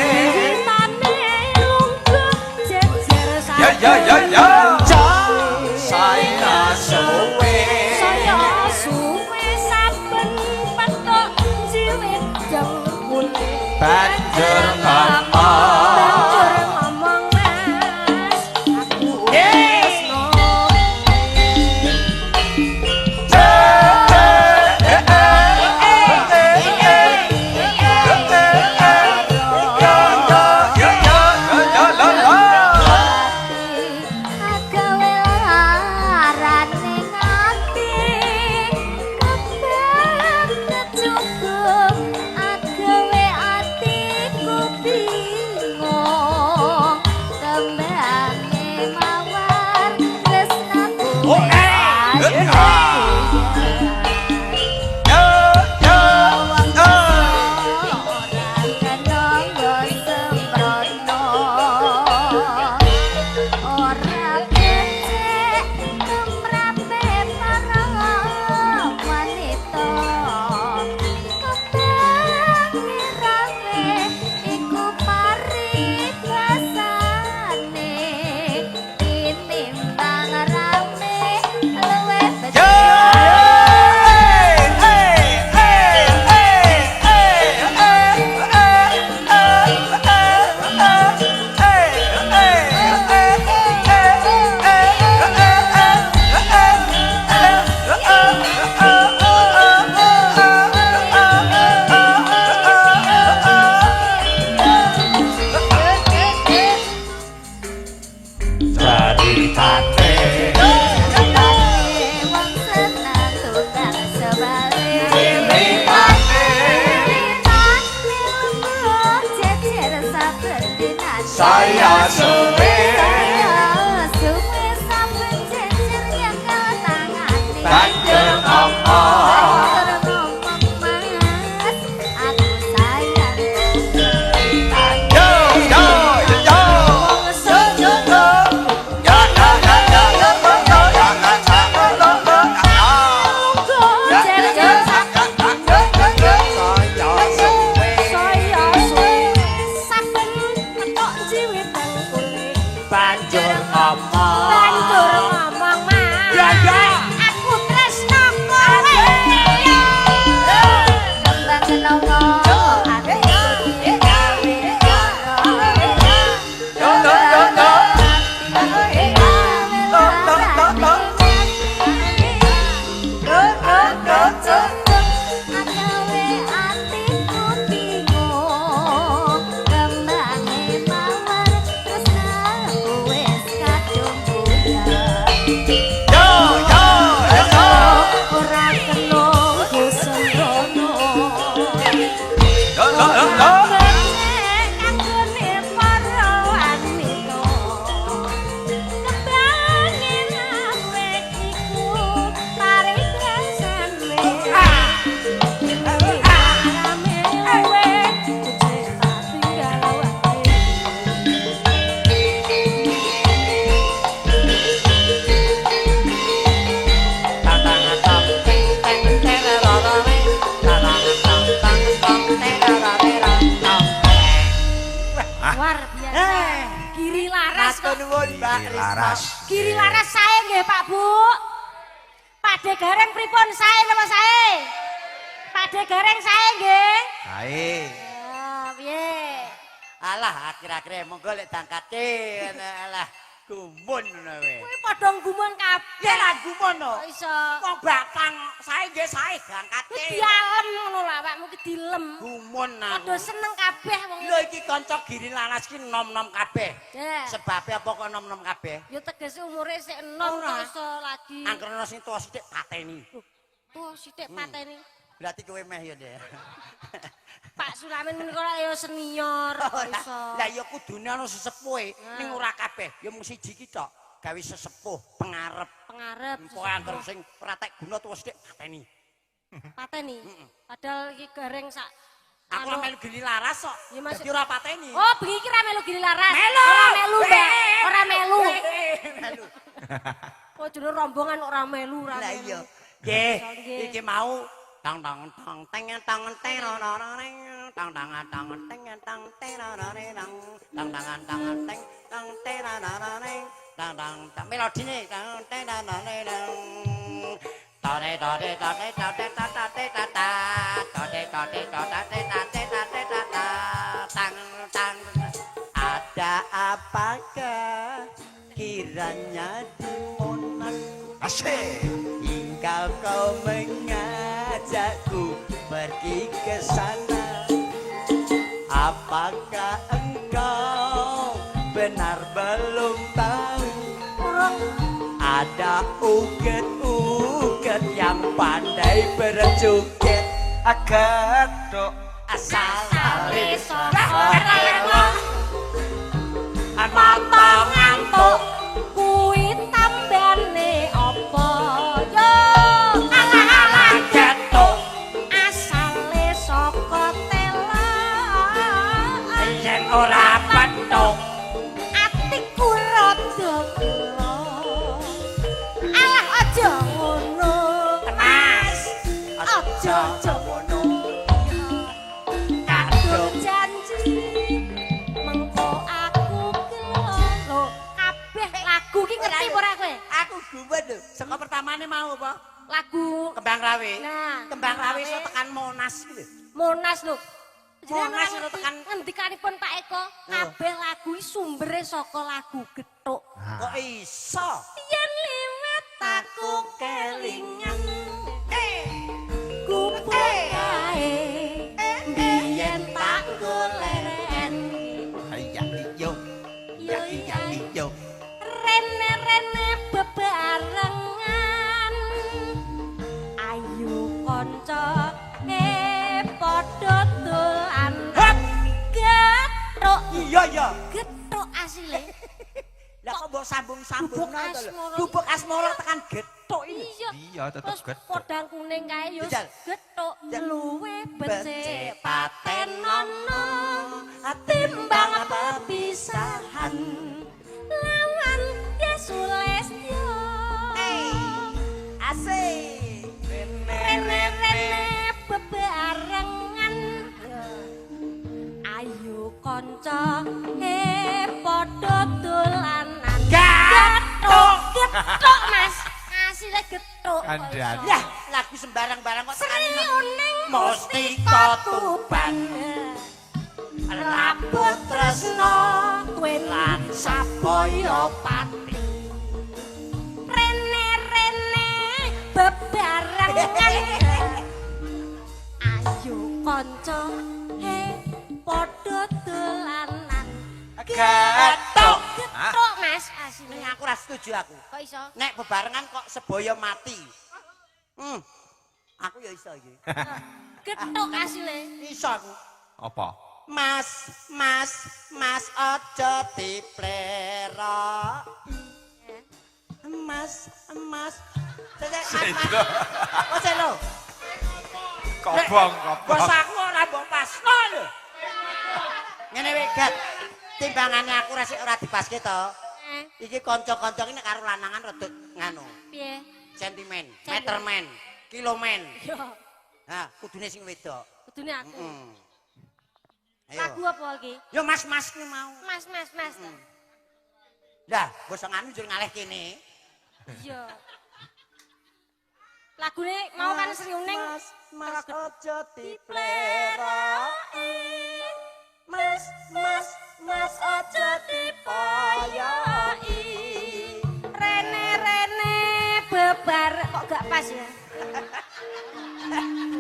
Wiwitane lungguh jejer
Yo yo yo yo. Saya suwe.
Saya suwe saben petuk jiwit dengkule.
Banjur ngomong.
Banjur ngomong Mas, aku tresno.
Oh, eh.
Yo yo yo.
Ora kena nggo sembrono, ora becik tumrape para wanita. Kembang irawe iku paribasane, tinimbang rame luwih
Yo.
becik.
Hey hey hey hey Caritate.
Wong seneng tukang sebalik.
Saya suwe.
Saya suwe saben jejer nyekel tangane.
Banjur ngomong.
Banjur ngomong, Mas, aku sayang.
Yo yo yo.
Wong seneng
Yo yo yo yo yo yo yo yo.
jejer
Saya suwe.
saya suwe saben ketok jiwit bangkule.
Banjur ngomong.
Banjur ngomong, Mas.
Ya, ya.
Aku tresno kowe.
Kembang kenanga atiku digawe lara.
Yo yo yo yo.
Agawe atiku bingung, kembange mawar tresnaku wis kadung buyar.
Yo yo yo.
Ora kena nggo sembrono.
Yo yo yo.
Becik kanggone para wanita. Kembange rawe iku paribasane. Rame luwe becik tak tinggal wae. Luar biasa. Giri laras
Matur
kok.
nuwun, Mbak
Giri
Risma.
laras.
Giri laras sae nggih Pak Bu. Pak De Gareng pripun sae napa sae? Pak De Gareng sae nggih.
Kae.
Ya, piye?
Alah, akhir-akhir monggo lek dangkate alah gumun ngono kowe.
Kuwi padha gumun kabeh.
Ya lah gumun no.
Kok iso?
Wong bakang sae nggih sae
Kuwi
dangkate.
dialem ngono lho awakmu ki dilem.
Gumun aku.
Padha seneng kabeh wong.
Lho iki kanca Giri Laras ki nom-nom kabeh.
Ya.
Sebabe apa kok nom-nom kabeh?
Ya tegese umure sik enom
Ora.
kok iso lagi.
Angger sing tuwa sithik pateni.
Tuh sithik pateni.
Berarti kowe meh ya, Dek.
Pak Sulamin menika lak ya senior kok iso.
Lah ya kudune ana sesepuhe ning ora kabeh, ya mung siji ki tok. Gawe sesepuh pengarep.
Pengarep
Pokoke angger sing ora tek guna tuwa sithik pateni.
pateni. Padahal iki Gareng sak
Aku ora
anu-
melu Giri Laras kok.
Ya, Mas-
Dadi ora pateni.
Oh, bengi iki ra melu Giri Laras.
Melu.
Ora melu, Mbak. Ora melu.
Melu.
Kok jenenge rombongan ora melu, ora
Lah
melu.
iya. Nggih,
Nggih.
iki mau tang tang tang teng tang teng ro ro ro reng tang tang tang teng tang teng ro ro reng tang tang tang tang teng tang teng ro ro ro reng tang tang tang melodine tang teng ro ro reng tang ta re ta re ta re ta te ta ta te ta ta ta te ta te ta ta te ta te ta te ta ta tang tang. Ada apakah kiranya di Monaco
Asik.
hingga kau mengajakku pergi ke sana? Apakah engkau benar belum tahu ada uget-uget yang pandai berjoget
Agadok.
asal
Asale saka
mata
ngantuk kuwi tambane apa? Aja ngono.
Mas,
Aja
aja ngono.
Kadung janji mengko aku gelo. Lho, kabeh lagu ki ngerti apa ora kowe?
Aku gumun lho. Saka pertamane mau apa?
Lagu
Kembang Rawe.
Nah,
Kembang Rawe iso tekan Monas iki lho.
Monas lho. Jenengan
Monas
ora
lho
ngerti
tekan-
ngendikanipun Pak Eko, kabeh lagu iki sumbere saka lagu gethuk.
Kok iso?
Yen liwat aku kelingan gubuk kae biyen tak goleren.
Iya iyo.
Yo
Iya iyo.
Rene-rene bebarengan. Ayo kanca padha dolan.
Hap!
Gethuk,
Iya iya.
gethuk asile.
Lah kok mbok sambung-sambung
Gubuk Asmara.
Gubuk Asmara tekan gethuk ini.
Iya.
Iya, tetep
Terus
gethuk.
podang kuning kae yo
Jajal.
gethuk
Jajal.
luwe
Becik
becik
patenono
timbang pepisahan lawan Yesulestyo.
Asik.
Rene-rene bebarengan. Ayo kanca padha dolanan.
Gethuk.
Gethuk Mas. Asile gethuk.
Kandhane.
Lah, lagu sembarang barang kok tekan
Sri Uning
Mustika Tuban. Rabut Tresno
Twen
lan Sabaya Pati.
Rene-rene bebarengan. Ayo kanca padha dolanan.
Gethuk.
Gethuk Mas asine.
Ning aku ora setuju aku.
Kok iso?
Nek bebarengan kok sebaya mati. Aku ya iso iki.
Gethuk asile.
Iso aku.
Apa?
Mas, mas, mas aja diplerok. Mas, mas. Mas, mas. Oh, selo.
Kobong, kobong.
Bos aku ora mbok pasno lho. Ngene wae, Gat. Timbangane aku ora sik ora dipaske to. Iki kanca-kanca iki nek karo lanangan rada nganu,
Piye?
sentimen, metermen, kilomen.
Yo,
Ha, kudune sing wedok.
kudune aku.
Heeh. Ayo.
Lagu apa iki?
Yo mas-mas ki mau.
Mas, mas, mas.
Lah, basa nganu njur ngalih kene.
Iya. Lagune mau kan Sri Uning.
Mas, mas aja dipleroki. Mas, mas, mas aja dipoyoki.
Rene-rene bebar kok gak pas ya?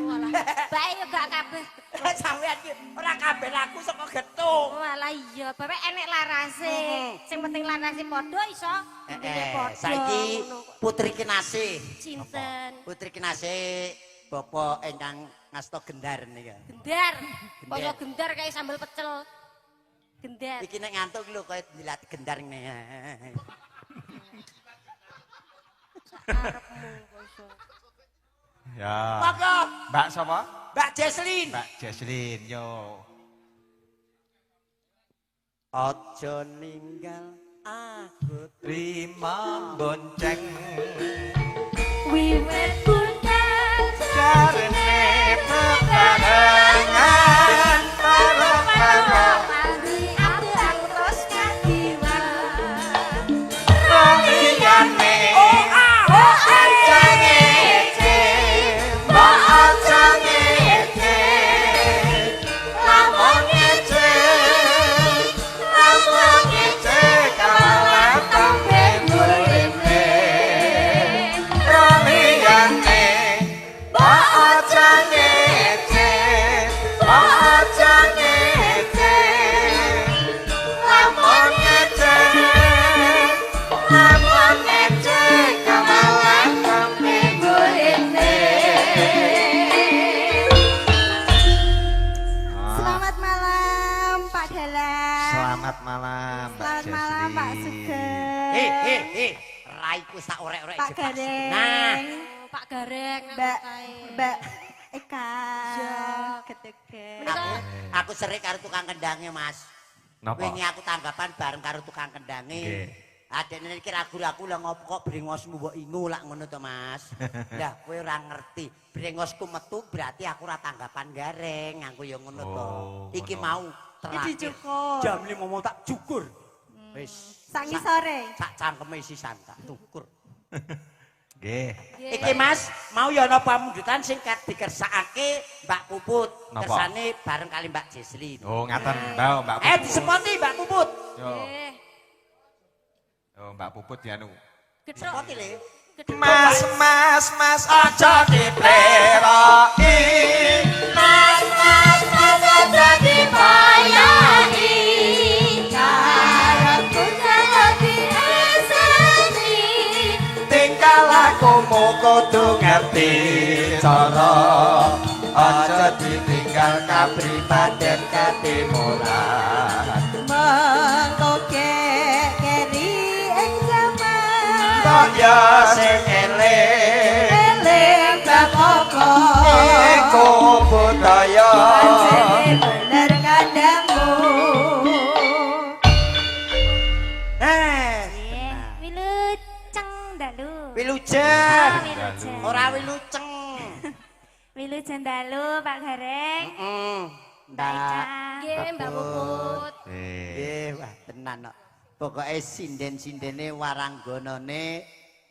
Walah, bae yo gak kabeh.
Sampeyan ki ora kabeh lagu saka gethuk.
Walah iya, bae enek larase. Sing penting larase padha iso. Intine padha.
Saiki
ngono kok.
Putri Kinasih.
Cinten.
Putri Kinasih bapak ingkang ngasta gendar nika.
Gendar. Kaya gendar kayak sambel pecel. Gendar.
Iki nek ngantuk lho kaya dilat gendar ngene.
Sakarepmu kok iso.
Ya.
Monggo,
Mbak sapa?
Mbak Jesslyn.
Mbak Jesslyn, yo.
Aja ninggal aku.
Terima bonceng.
Wiwit budal
Jarene bebarengan para-para
mandi abang terus kadiwan.
liyane. Aja ngece, mbok aja ngece. Lamun ngece, lamun ngece kalah tembe murine. Liyane, mbok aja ngece, mbok aja ngece. Lamun ngece, lamun ngece kalah tembe murine.
Selamat malam Pak Dalang.
Selamat malam Mbak
Selamat malam Pak
Jesslyn.
Sugeng.
Raiku sak orek-orek
Pak
jebak.
Gareng.
Nah,
Oh, Pak Gareng nang
Mbak
kae.
Mbak Eka.
Iya.
Ketege.
aku sering karo tukang kendange, Mas.
Napa?
Wingi aku tanggapan bareng karo tukang kendange.
Nggih.
Adekne iki ragu-ragu lah ngopo kok brengosmu mbok ingu lak ngono to, Mas. Lah kowe ora ngerti. Brengosku metu berarti aku ora tanggapan gareng, aku ya ngono to.
Oh,
Iki
ngono.
mau
Iki
terakhir.
dicukur.
Jam 5 mau tak cukur. Wis.
Sak ngisore.
Sak cangkeme sisan tak cukur.
Nggih.
Iki Mas, mau ya ana pamundutan sing dikersakake Mbak Puput.
Napa?
Kersane bareng kali Mbak Jesli.
Oh, ngaten. Mbak, Mbak
Eh
Puput.
disepoti Mbak Puput.
Yo.
Nggih.
Yo, Mbak Puput dianu.
Gethuk.
Sepoti le.
Gethuk.
Mas, mas, mas, aja dipleroki.
Mas, mas, mas, aja dibayai. Karepku jaluk direseni.
Tingkah lakumu kudu ngerti cara. Aja ditinggal kapribaden katimuran.
Mengko keri ing jaman.
Kok ya sing eling
Eling bab apa?
iku budaya.
Pancene bener kandangmu.
Eh,
Nggih, wilujeng dalu.
wilujeng.
Oh, wilujeng.
Ora wilujeng.
Wilujeng dalu Pak Gareng.
Heeh.
Mbak
Mbak.
Eka.
Nggih, Mbak Puput.
Eh,
Nggih, wah tenan kok. Pokoke sinden-sindene waranggonane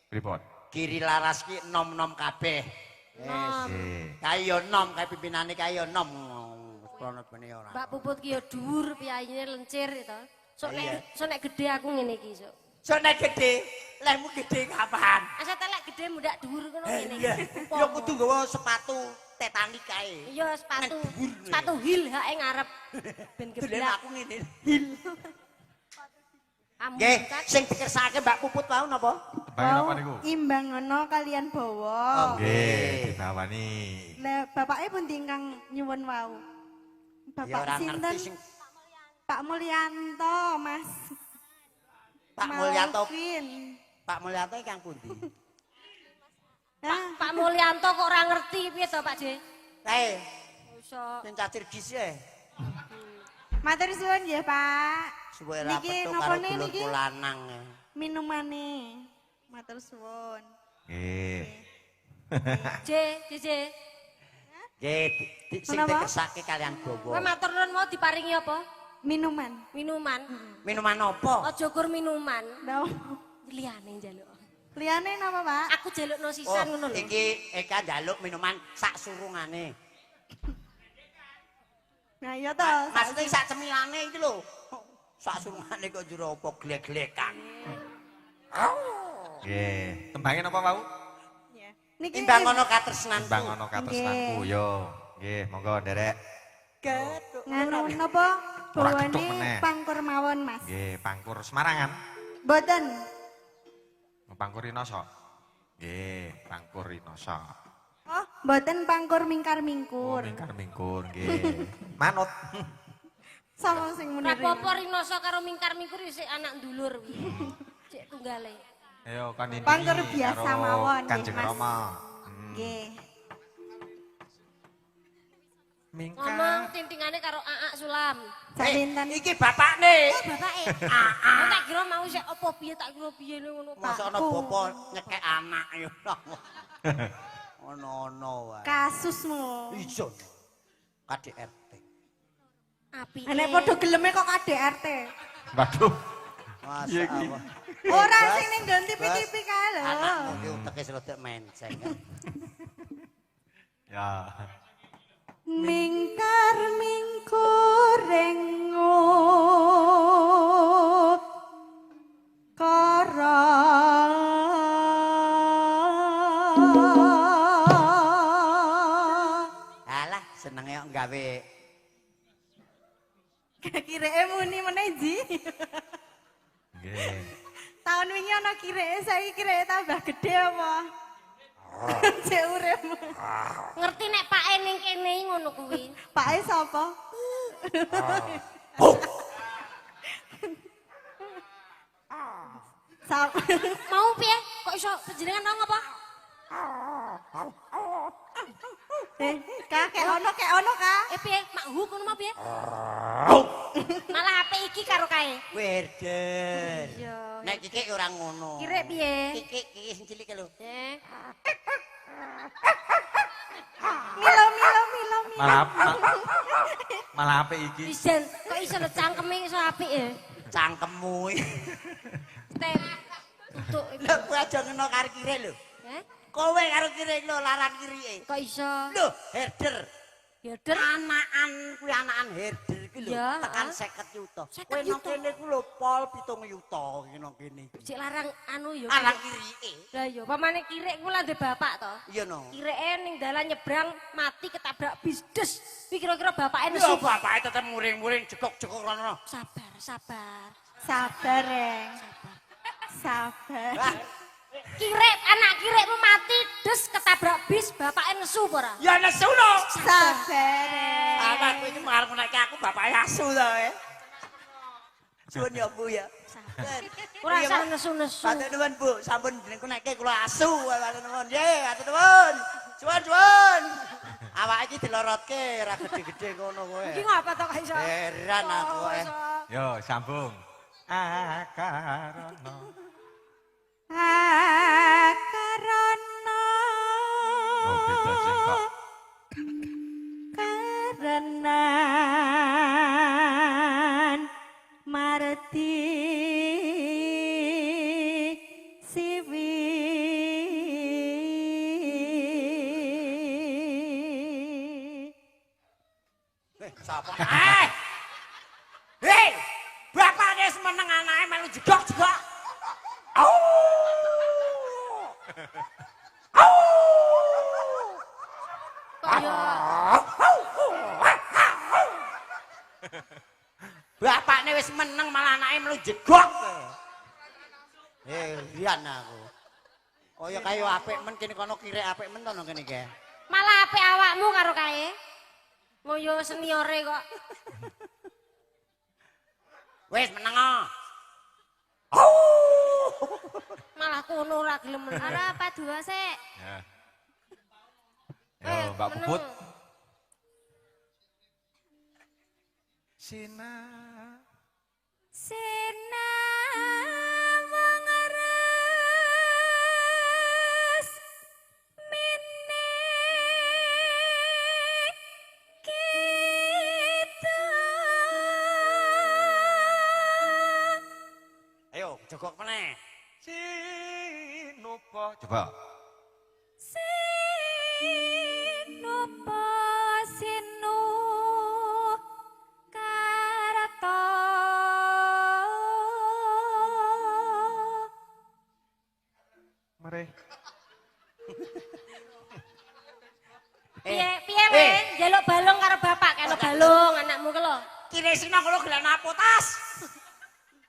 pripun?
kiri laras ki nom-nom kabeh. Wis.
Nggih.
Kae yo nom, kae pimpinane kae yo nom. Krono bene ora.
Mbak Puput ki ya dhuwur piyayine lencir to. Sok
Iya.
nek sok nek gedhe aku ngene iki sok.
Sok nek gedhe, lehmu gedhe kapan?
Asa telek gedhe mundak dhuwur ngono ngene
Iya.
iki.
Ya kudu nggawa sepatu Titanic kae.
Iya sepatu
Nang dhuwur.
sepatu heel hake ngarep ben
Dolen
geblak.
aku ngene. Hil.
Kamu
Nggih,
kan
sing dikersakake Mbak Puput wau napa?
Tembange napa niku?
Imbang ngono kalian bawa.
Nggih, dibawani.
Lah bapake pundi ingkang nyuwun wau?
Ya
Bapak
ora
sinten?
ngerti sing
Pak Mulyanto, Mas.
Pak Mulyanto.
Malvin.
Pak Mulyanto ingkang pundi?
Ah,
Pak Mulyanto kok ora ngerti piye to Pak J?
Kae,
Iso.
sing cacir gis e.
Matur suwun nggih, Pak.
Suwe ra
Niki
petuk karo
napane niki?
dulurku lanang.
Minumane. Matur suwun.
Nggih.
J, J, J.
Nggih, sing
Kenapa?
dikersake kalian
Kowe
gawa.
matur nuwun mau diparingi apa?
Minuman.
Minuman.
Minuman apa?
Aja gur minuman.
Lha
Liyane njaluk.
liyane napa, Pak?
Aku jalukno sisan ngono lho.
Oh, iki Eka njaluk minuman sak surungane.
Nah, iya to.
Maksudnya sak cemilane iki lho. Sak surungane kok jero apa glek-glekan.
Nggih. Tembange napa wau?
Iya. Niki
Timbang ana katresnanku.
Tembang ana katresnanku yo. Nggih, monggo nderek.
Gethuk.
nganu napa?
Ora gethuk
Bawane
meneh.
pangkur mawon, Mas.
Nggih, pangkur Semarangan.
Mboten.
Pangkur Rinoso. Nggih, pangkur Rinoso.
Oh, mboten pangkur
Oh,
mingkar-mingkur.
mingkar-mingkur nggih. Manut.
Sapa sing muni?
Ora apa-apa Rinoso karo mingkar-mingkur isih anak ndulur kuwi. Cek tunggale.
Ayo kon ini.
Pangkur biasa
karo
mawon, nggih,
Kanjeng
Mas.
Rama.
Nggih.
Mingkar.
Ngomong tintingane karo Aak Sulam.
Sak pinten?
Iki bapakne.
Oh, bapake. Aku tak kira mau sik apa piye tak kira piye ngono.
Masa ana
Pakku.
bapa nyekek anak ya. Ono-ono wae.
Kasusmu.
Ijo. KDRT.
Apike.
Nek padha geleme kok KDRT.
Waduh.
Masa
Iya iki.
apa?
Ora
Bebas,
sing ning nggon TV-TV kae lho.
Anakmu ki uteke rada menceng.
Ya.
Mingkar mingkur rengut kara.
Alah, senenge kok gawe
Kireke muni meneh ji.
Nggih.
Tahun wingi ana kireke saiki kireke tambah gede apa? Cek urip.
Ngerti nek pake ning kene ngono kuwi.
Pake sapa? Sapa?
Mau piye? Kok iso panjenengan nang apa?
Eh, Kak, kek ono, kek ono, Kak.
Eh piye? Mak hu kono mau piye? Malah apik iki karo kae.
Kuwi herder.
Iya.
Nek kikik ora ngono.
Kirik piye?
Kikik iki sing cilik lho.
Eh,
Milo, milo, milo, milo.
Malah apik iki.
Ijen, kok iso lho cangkeme iso apik ya?
Cangkemmu.
Tem. Tutuk.
Lho kowe aja ngeno karo kirik lho.
Eh,
Kowe karo kirik lho larang kirike.
kok iso?
Lho, herder.
Herder.
Anakan kuwi anakan herder iki lho,
Ya,
tekan
ah.
50 yuta.
50
Kowe nang
yuta.
kene ku lho pol 7 yuta iki nang kene.
Sik larang anu ya.
Arang kirike.
Lah iya, pamane kirik ku lah ndek bapak to.
Iya no.
Kirike ning dalan nyebrang mati ketabrak bis des. Kuwi kira-kira bapake
Ya
nesu.
bapake tetep muring-muring jegok-jegok rono.
Sabar, sabar.
Sabar, Reng. Sabar.
Wah,
Kirik anak kirikmu mati des ketabrak bis bapake nesu apa ora?
ya nesu no.
Sabar, Reng.
Apa kowe iki marep nek aku bapake asu to eh. Suwun ya Bu ya.
Ora usah nesu-nesu.
Matur nuwun Bu, sampun jenengku nekke kula asu. Matur nuwun. Nggih, matur nuwun. Suwun suwun. Awake iki dilorotke ora gede-gede ngono kowe.
Iki ngapa to kok iso?
Heran aku
Oh,
eh.
iso.
Yo, sambung. Akarana.
Akarana.
Oh, beda sing kok.
Karenan marti siwi.
Eh, sapa? Eh! Hei! Bapake wis meneng anake melu jegok-jegok. Au! Au!
Kok ya
Bapakne wis meneng malah anake melu jegok. Eh, rian aku. Kaya kaya apik men kene kono kirek apik men to nang kene iki.
malah apik awakmu karo kae. Ngoyo seniore kok.
Wis meneng ah.
Malah kono ora gelem meneng.
Ora apa dua sik.
Ya. Yo, Mbak
meneng.
Puput. Sina.
Sinawang res minik kita.
Ayo jegok meneh.
Sinupa. Coba.
Sinupa sinu karta.
Mereh.
Piye piye le? Njaluk balung karo bapak, kene balung anakmu ki lho.
Kire sina kono gelan apotas.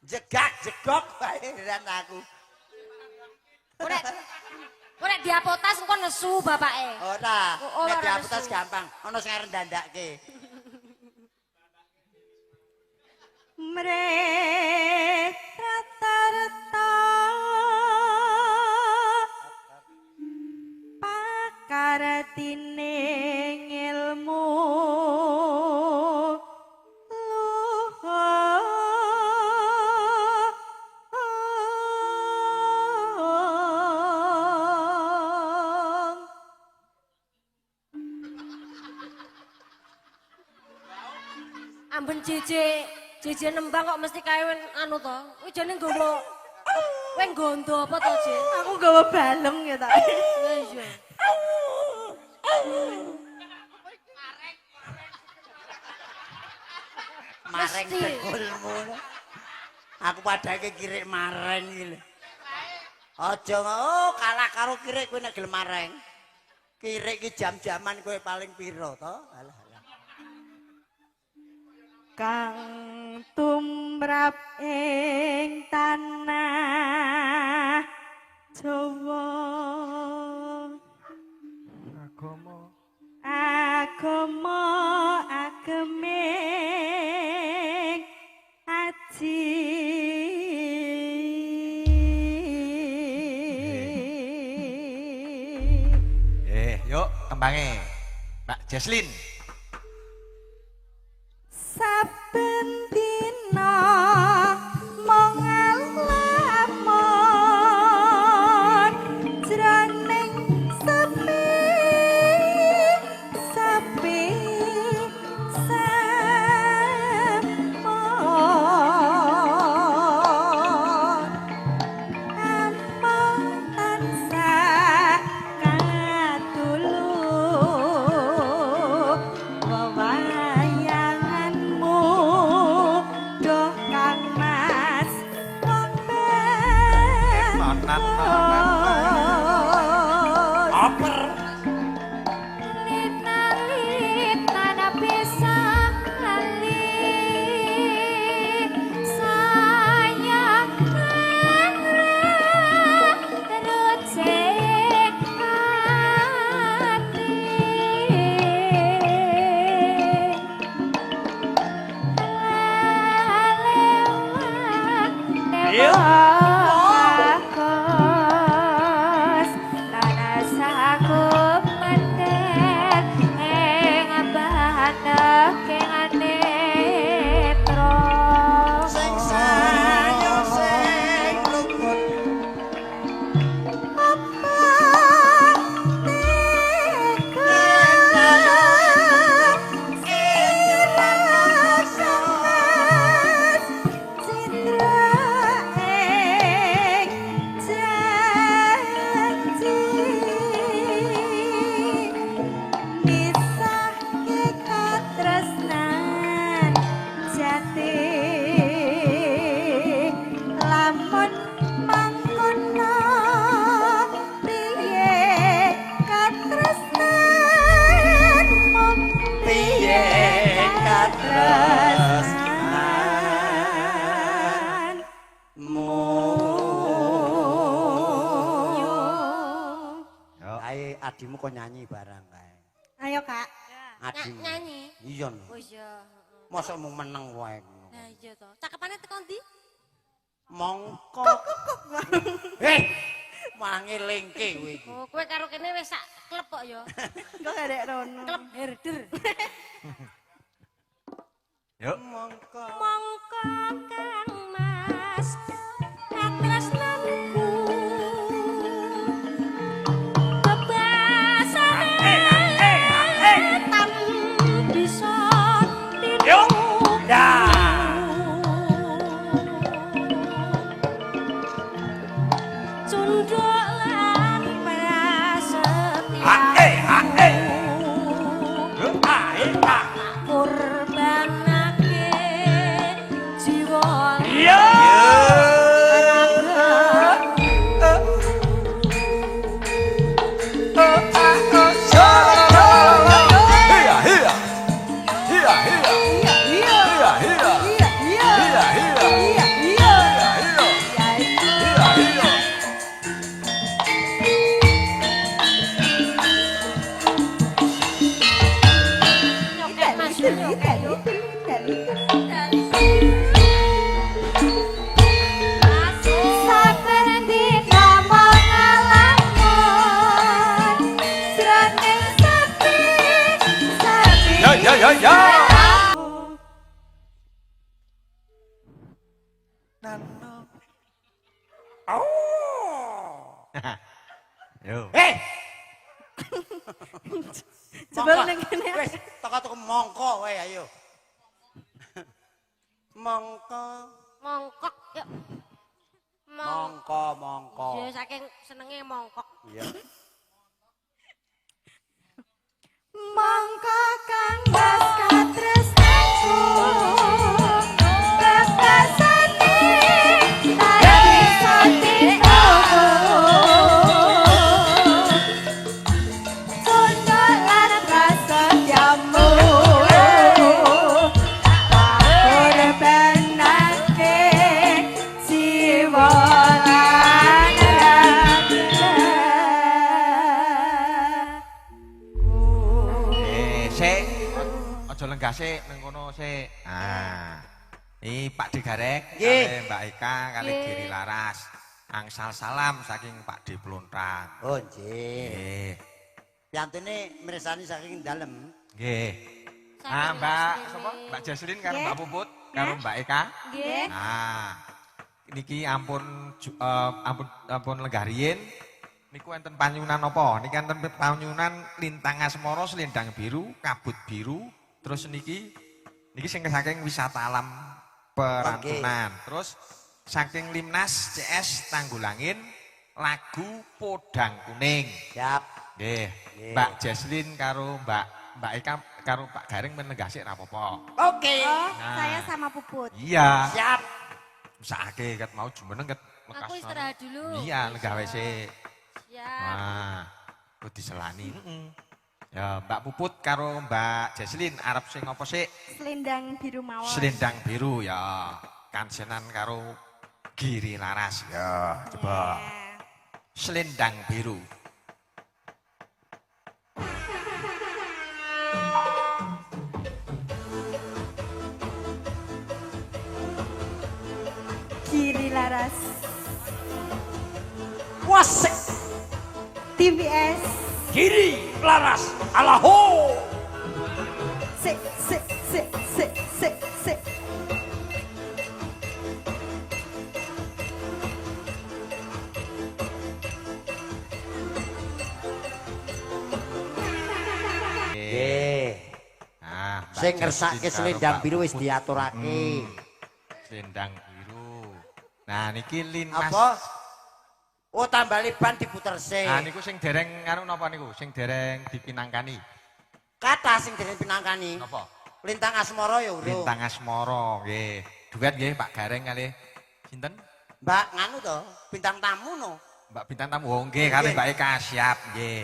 Jegak jegok wae heran aku.
Ora ora diapotas engko nesu bapake.
Ora,
Oh,
nek
ora
diapotas
nesu.
gampang. Ana sing arep ndandake.
Mreh rata-rata pakartine ilmu luhung.
Amben jeje jeje nembang kok mesti kae anu to. Kuwi jane nggowo kowe nggondo apa to, Je?
Aku gawa balung ya ta.
Lah iya.
Mareng
Mesti.
dengkulmu. Aku padake kirik mareng iki lho. Aja oh kalah karo kirik kowe nek gelem mareng. Kirik iki jam-jaman kowe paling piro to? Alah alah.
Kang tumrap ing tanah Jawa
Agama.
agama ageming aji.
Eh, yuk tembange. Mbak Jesslyn.
Saben dina mung nglamun jroning sepi sepi sempon amung tansah katulu wewayanganmu doh Kang Mas wong
Nonat,
Oper.
Lita-lita bisa lali sayang rucik ati lewat Bagus tanah saku mendek ing baneking netra
Sing sayo sing luput.
Apa tega sira Kang Mas citra ing janji misahke katresnan jati lamun mangkono piye katresnanmu
Piye
katresnanmu
Yo.
Kae adimu kok nyanyi barang kae.
Ayo Kak.
Adimu.
Nyanyi.
Iya no.
Oh iya.
Mosok mung meneng wae ngono.
Lah iya to. Cakepane teko ndi?
Mongko. Eh, malah ngelingke kowe iki.
Oh, kowe karo kene wis sak klub kok ya.
Kok gak ada rono.
Klub herder.
Yuk.
Mongko.
Mongko Kang Mas katresnanku bebasane tan bisa
Yuk. Ya.
Cunduk lan prasetya
Hae, hae. Hae, ha.
Kurbanake jiwa
Iya.
Hiya, hiya. Hiya, hiya.
Iya iya.
Hiya, hiya.
Iya iya.
Hiya, hiya.
Iya iya.
Hiya, hiya.
Iya.
Hiya, hiya.
Nyokek Mas nyokek yo.
Saben dina mung nglamun jroning sepi sepi
Ya, ya, ya, ya. Yo.
Eh.
Coba
Mongko.
ning kene.
Wis, teko-teko mongko wae ayo. Mongko,
Mongkok yuk. Mong.
mongko, mongko.
Ya saking senenge mongkok.
Iya.
Mongko Kang Mas katresnanku bebasane tak bisa dituku Cunduk lan prasetyamu korbanake jiwa lan raga.
Eh, sik. Aja lenggah sik nang kono sik. Ah. Iki Pak D Garek
Nggih.
kali Mbak Eka kali
Nggih.
Giri Laras. Angsal salam saking Pak D Plontang.
Oh, nggih.
Nggih.
Piantune mirsani saking dalem.
Nggih. Ah, Mbak sapa? Mbak Jaslin karo Mbak Puput karo Mbak Eka.
Nggih.
Nah, niki ampun ampun ampun lenggah riyin. Niku enten panyunan apa? Niki enten panyunan Lintang Asmara, Selendang Biru, Kabut Biru, terus niki niki sing saking wisata alam Perantunan. Terus saking Limnas CS Tanggulangin lagu Podang Kuning.
Siap.
Nggih. Mbak Jaslin karo Mbak Mbak Eka karo Pak Gareng menenggah sik ra apa-apa.
Oke.
Oh,
Nah.
saya sama Puput.
Iya.
Siap.
Mesake ket mau jumeneng ket lekas.
Aku istirahat dulu.
Iya, lenggah wae sik.
Siap.
Wah, kok diselani. Ya, Mbak Puput karo Mbak Jaslin arep sing apa sik?
Selendang biru mawon.
Selendang biru ya. Kansenan karo Giri Laras ya, coba.
Ya.
Selendang biru.
Giri Laras.
Wasik
TVS.
Giri Laras Alaho.
Sik sik sik sik sik sik.
Nggih.
Nah, Mbak
Sing ngersake
Jaslin karo
selendang
Mbak
biru wis
Puput.
diaturake.
Selendang biru. Nah, niki Linmas.
Apa? Oh, tambali ban diputer sik.
Nah, niku sing dereng anu napa niku? Sing dereng dipinangkani.
Kata sing dereng pinangkani.
Napa?
Lintang Asmara ya urung.
Lintang Asmara nggih. Duet nggih Pak Gareng kalih sinten?
Mbak nganu to, bintang tamu no.
Mbak bintang tamu. Oh nggih kalih
Nggih.
Mbak Eka siap nggih.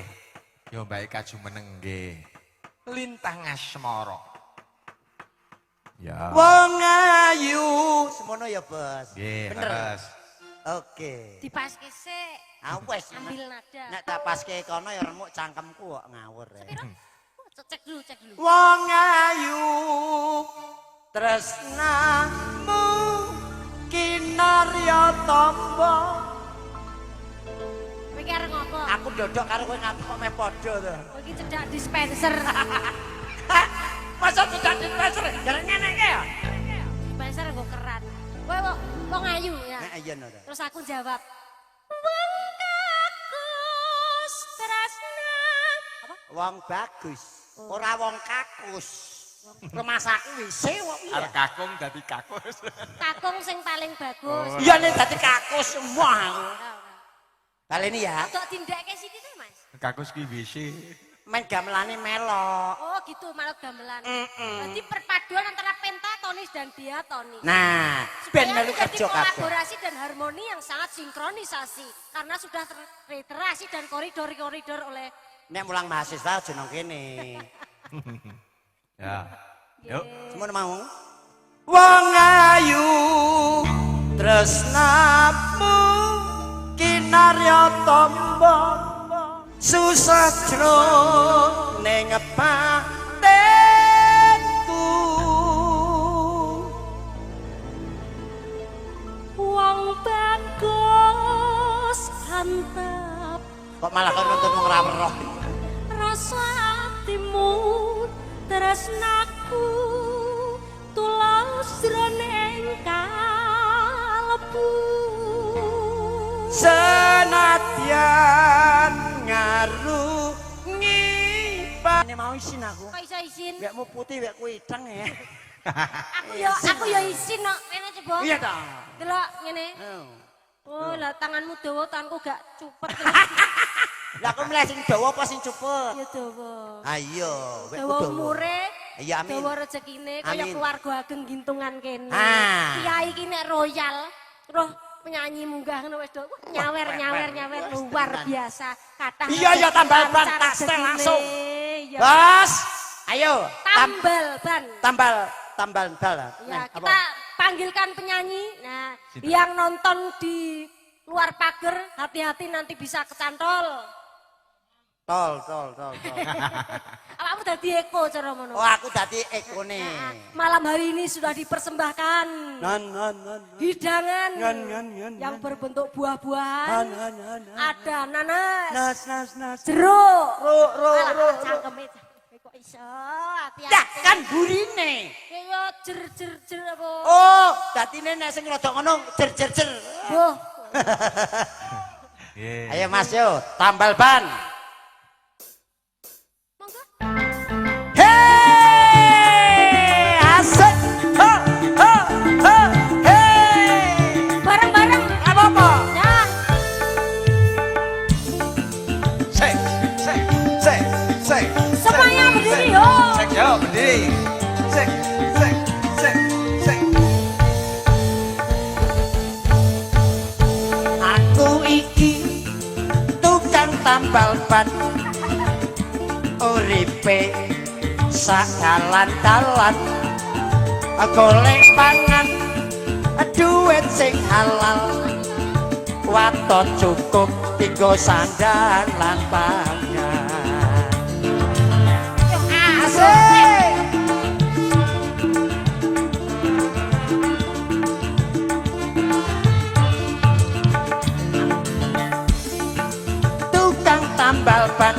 Yo Mbak Eka jumeneng nggih. Lintang Asmara. Ya.
Wong ayu semono ya, Bos.
Nggih,
Bener.
leres.
Oke.
Dipaske sik.
Ah wes.
Ambil nada.
Nek tak paske kono ya remuk cangkemku kok ngawur. ya.
Sepiro? Oh, cek dulu, cek dulu.
Wong ayu tresnamu kinarya tamba.
Kowe iki arep ngopo?
Aku dodok karo kowe ngaku kok meh padha to.
Kowe iki cedak dispenser.
Masa cedak dispenser? Jarang nyenengke ya?
Dispenser nggo keran. Kowe wong wong ayu ya.
Nek iya no.
Terus aku jawab, wong kakus tresna. Apa?
Wong bagus, ora wong kakus. Rumasaku wis wong iya.
Arep kakung dadi kakus.
Kakung sing paling bagus.
Iya nek dadi kakus semua aku.
Ora, ora.
Baleni ya,
Tok tindakke sithik to, Mas.
Kakus ki WC.
main gamelane melok.
Oh gitu, malah gamelan. Berarti perpaduan antara pentatonis dan diatonis.
Nah, ben
Supaya
melu
terjadi
kerja kabeh.
kolaborasi dan harmoni yang sangat sinkronisasi karena sudah teriterasi dan koridor-koridor oleh
Nek mulang mahasiswa aja nang kene.
Ya. Yuk.
Semono mau. Wong ayu tresnamu kinarya tamba susah jroning batinku.
wong bagus hantap
Kok malah kon nuntut wong ra weruh.
rasa atimu tresnaku tulus jroning kalbu
Senadyan ngarungi Ini mau isin aku.
Kok iso isin?
Wekmu putih, wekku ideng ya.
Aku ya isin kok. Ngene coba.
Iya ta.
Delok ngene.
Oh.
Oh, lah tanganmu dawa, tanganku gak cupet.
Lah aku milih sing dawa apa sing cupet?
Ya dawa.
Ayo, wekku
Dawa
dawa.
umure,
Iya, amin.
dawa rezekine kaya
Amin.
keluarga ageng gintungan kene.
Ah.
Kiai ki nek royal, roh penyanyi munggah ngono wis do wah, nyawer nyawer nyawer
Wah,
luar
tenan.
biasa. Kathah
Iya, iya, tambal ban,
lancar
tak setel
rezekine.
langsung.
Iya.
Bos, ayo.
Tambal ban.
Tambal, tambal bal.
Ya,
Nah,
kita
apa?
panggilkan penyanyi. Nah,
Sinten?
yang nonton di luar pagar, hati-hati nanti bisa kecantol.
Tol, tol, tol, tol.
Awakmu Awakmu dadi Eko cara ngono.
Oh, aku dadi Ekone.
Malam hari ini sudah dipersembahkan
Nan nan nan.
hidangan
Ngan, ngan, ngan,
yang
ngan.
berbentuk buah-buahan.
Nan nan nan.
Ada nanas,
Nas nas nas.
jeruk.
Ro ro
Alah,
ro.
cangkeme. Kok iso hati-hati.
Ya kan burine.
Ya jer jer jer apa?
Oh, dadine nek sing rada ngono jer jer jer.
Boh.
Nggih.
Ayo Mas yo, tambal ban.
Monggo.
Hei, asik. Ha ha ha. Hei.
Bareng-bareng.
Apa-apa?
Ya.
Sek, sek, sek, sek.
Semuanya
sek,
berdiri,
sek.
yo.
Sek, yo, berdiri. Sek, sek, sek, sek.
Aku iki tukang tambal ban. Uripe sak dalan-dalan. Golek pangan duit sing halal. Waton cukup tinggo sandang lan pangan. Asik. Tukang tambal ban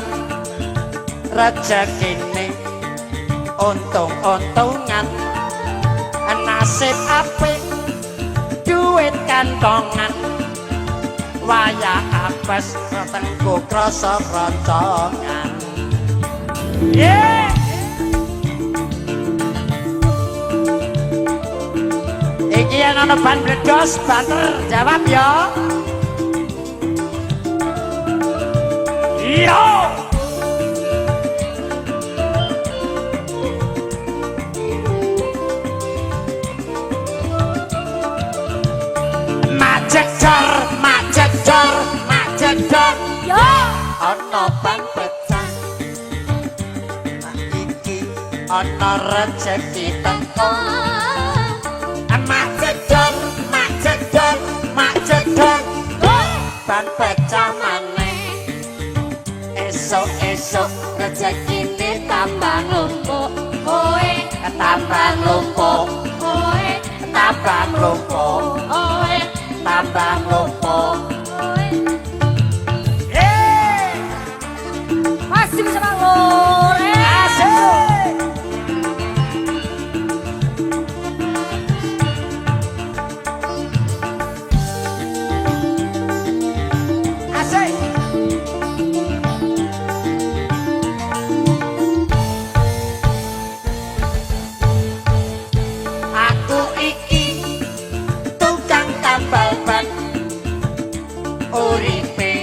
rejekine untung-untungan, nasib apik duit kantongan, wayah apes tengku krasa kroncongan. Yeah! Iki yen ana ban bledos banter jawab ya. Iya. Macekcor, macekcor, macekcor.
Yo.
Ana ban pecah. Iki ana rejeki teko. Macekcor, macekcor, macekcor. Ban pecah maneh. Esuk-esuk rezekine tambah
Nglumpuk kowe,
tambah nglumpuk,
kowe,
tambah nglumpuk,
kowe,
tambah nglumpuk.
kowe.
Yeay!
Masih bersama Lore.
Asik! Asik! Aku iki tukang tambal ban, uripe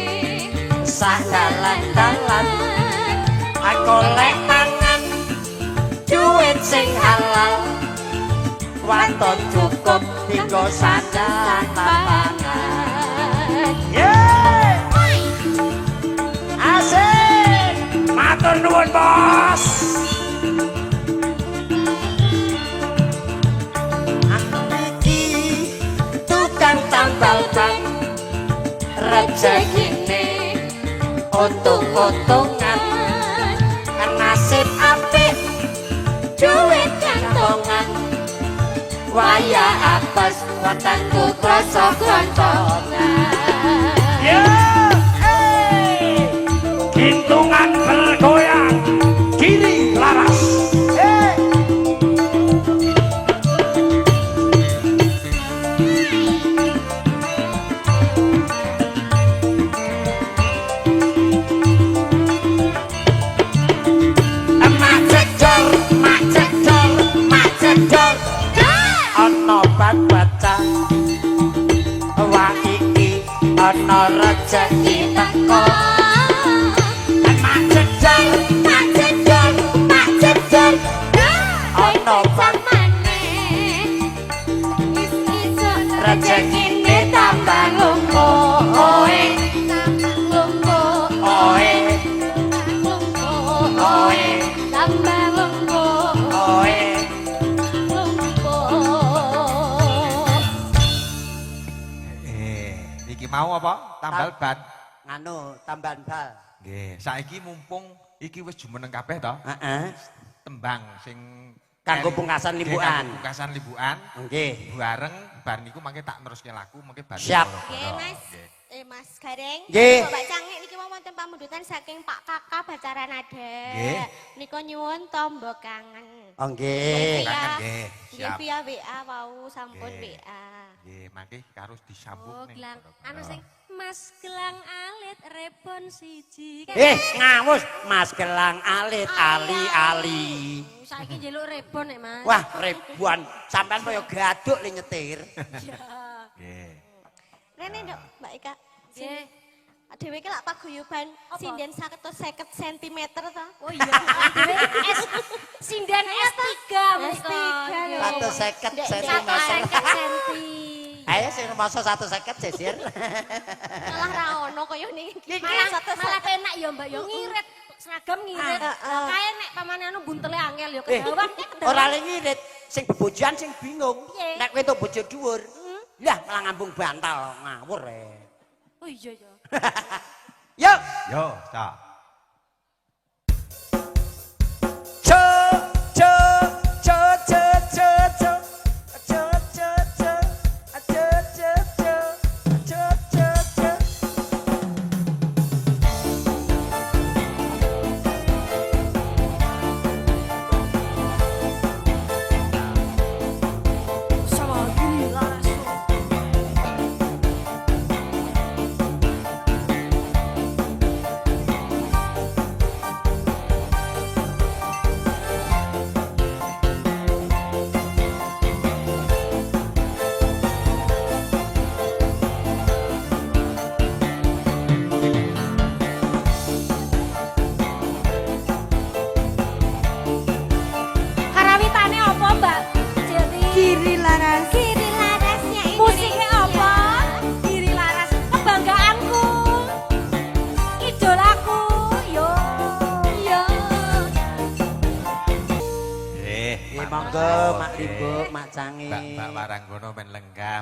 sak dalan-dalan, golek pangan duit sing halal, waton cukup dinggo sandang pangan. Yeay! Asik! Matur nuwun, Bos. Aku iki tukang tambal ban, rejekine untung-untungan, nasib apik duit kantongan, wayah apes wetengku krasa kroncongan.
Ya, hey. Gintungan bergoyang, kiri laras.
Hey. Macekcor, macekcor, macekcor. Ana ban pecah. Wah iki ana rejeki teko. Macekcor, macekcor, macekcor. Ana ban rejekine tambah nglumpuk. Oe, oe, oe, oe.
Iki mau apa? Tambal ban.
Nganu, tambahan bal.
Nggih, saiki mumpung Iki wis jumeneng kabeh to?
Heeh.
Tembang sing
Kanggo pungkasan
Nggih,
limbukan.
kanggo pungkasan limbukan.
Nggih.
Bareng bar niku mangke tak neruske lagu mangke bar.
Siap.
Nggih, Mas. Mas Gareng.
Nggih.
Bapak Cangik niki wau wonten pamundutan saking Pak Kakak Bacaran Ada.
Nggih.
Nika nyuwun tombo kangen.
Oh nggih.
Kangen nggih.
Nggih
Siap.
via WA wau sampun
Nggih.
WA.
Nggih, mangke karo disambung
Oh,
ning
gelang.
Boro-boro.
Anu sing Mas gelang alit rebon siji.
Ngawus Mas Gelang alit ali-ali.
Saiki njaluk rebon nek Mas.
Wah, ribuan. Sampean kaya gaduk le nyetir.
Nggih.
Rene nduk, Mbak Ika.
Nggih.
Dhewe iki lak paguyuban sinden 150 cm to.
Oh iya, dhewe S sinden S3 menika.
S3 lho.
150 cm.
150 senti.
Ayo sing rumangsa 150 sisir.
Malah ra ono kaya niki.
Malah penak ya Mbak ya ngirit seragam ngirit. Kae nek pamane anu buntele angel ya kedawan ya kedawan.
Ora le ngirit, sing bebojoan sing bingung.
Piye?
Nek kowe entuk bojo dhuwur, lah malah ngambung bantal ngawur e.
Oh iya ya.
Yuk.
Yo, cak.
Co co co co co co co co co co co co co co co.
Karawitane apa Mbak Jeti?
Kiri laras.
Kiri larasnya Indonesia. Musiknya apa? Kiri laras. Kebanggaanku. Idolaku. Yo. Yo.
Nggih.
Nggih monggo Mak Limbuk, Mak Cangi.
Mbak Mbak Waranggono men lenggah.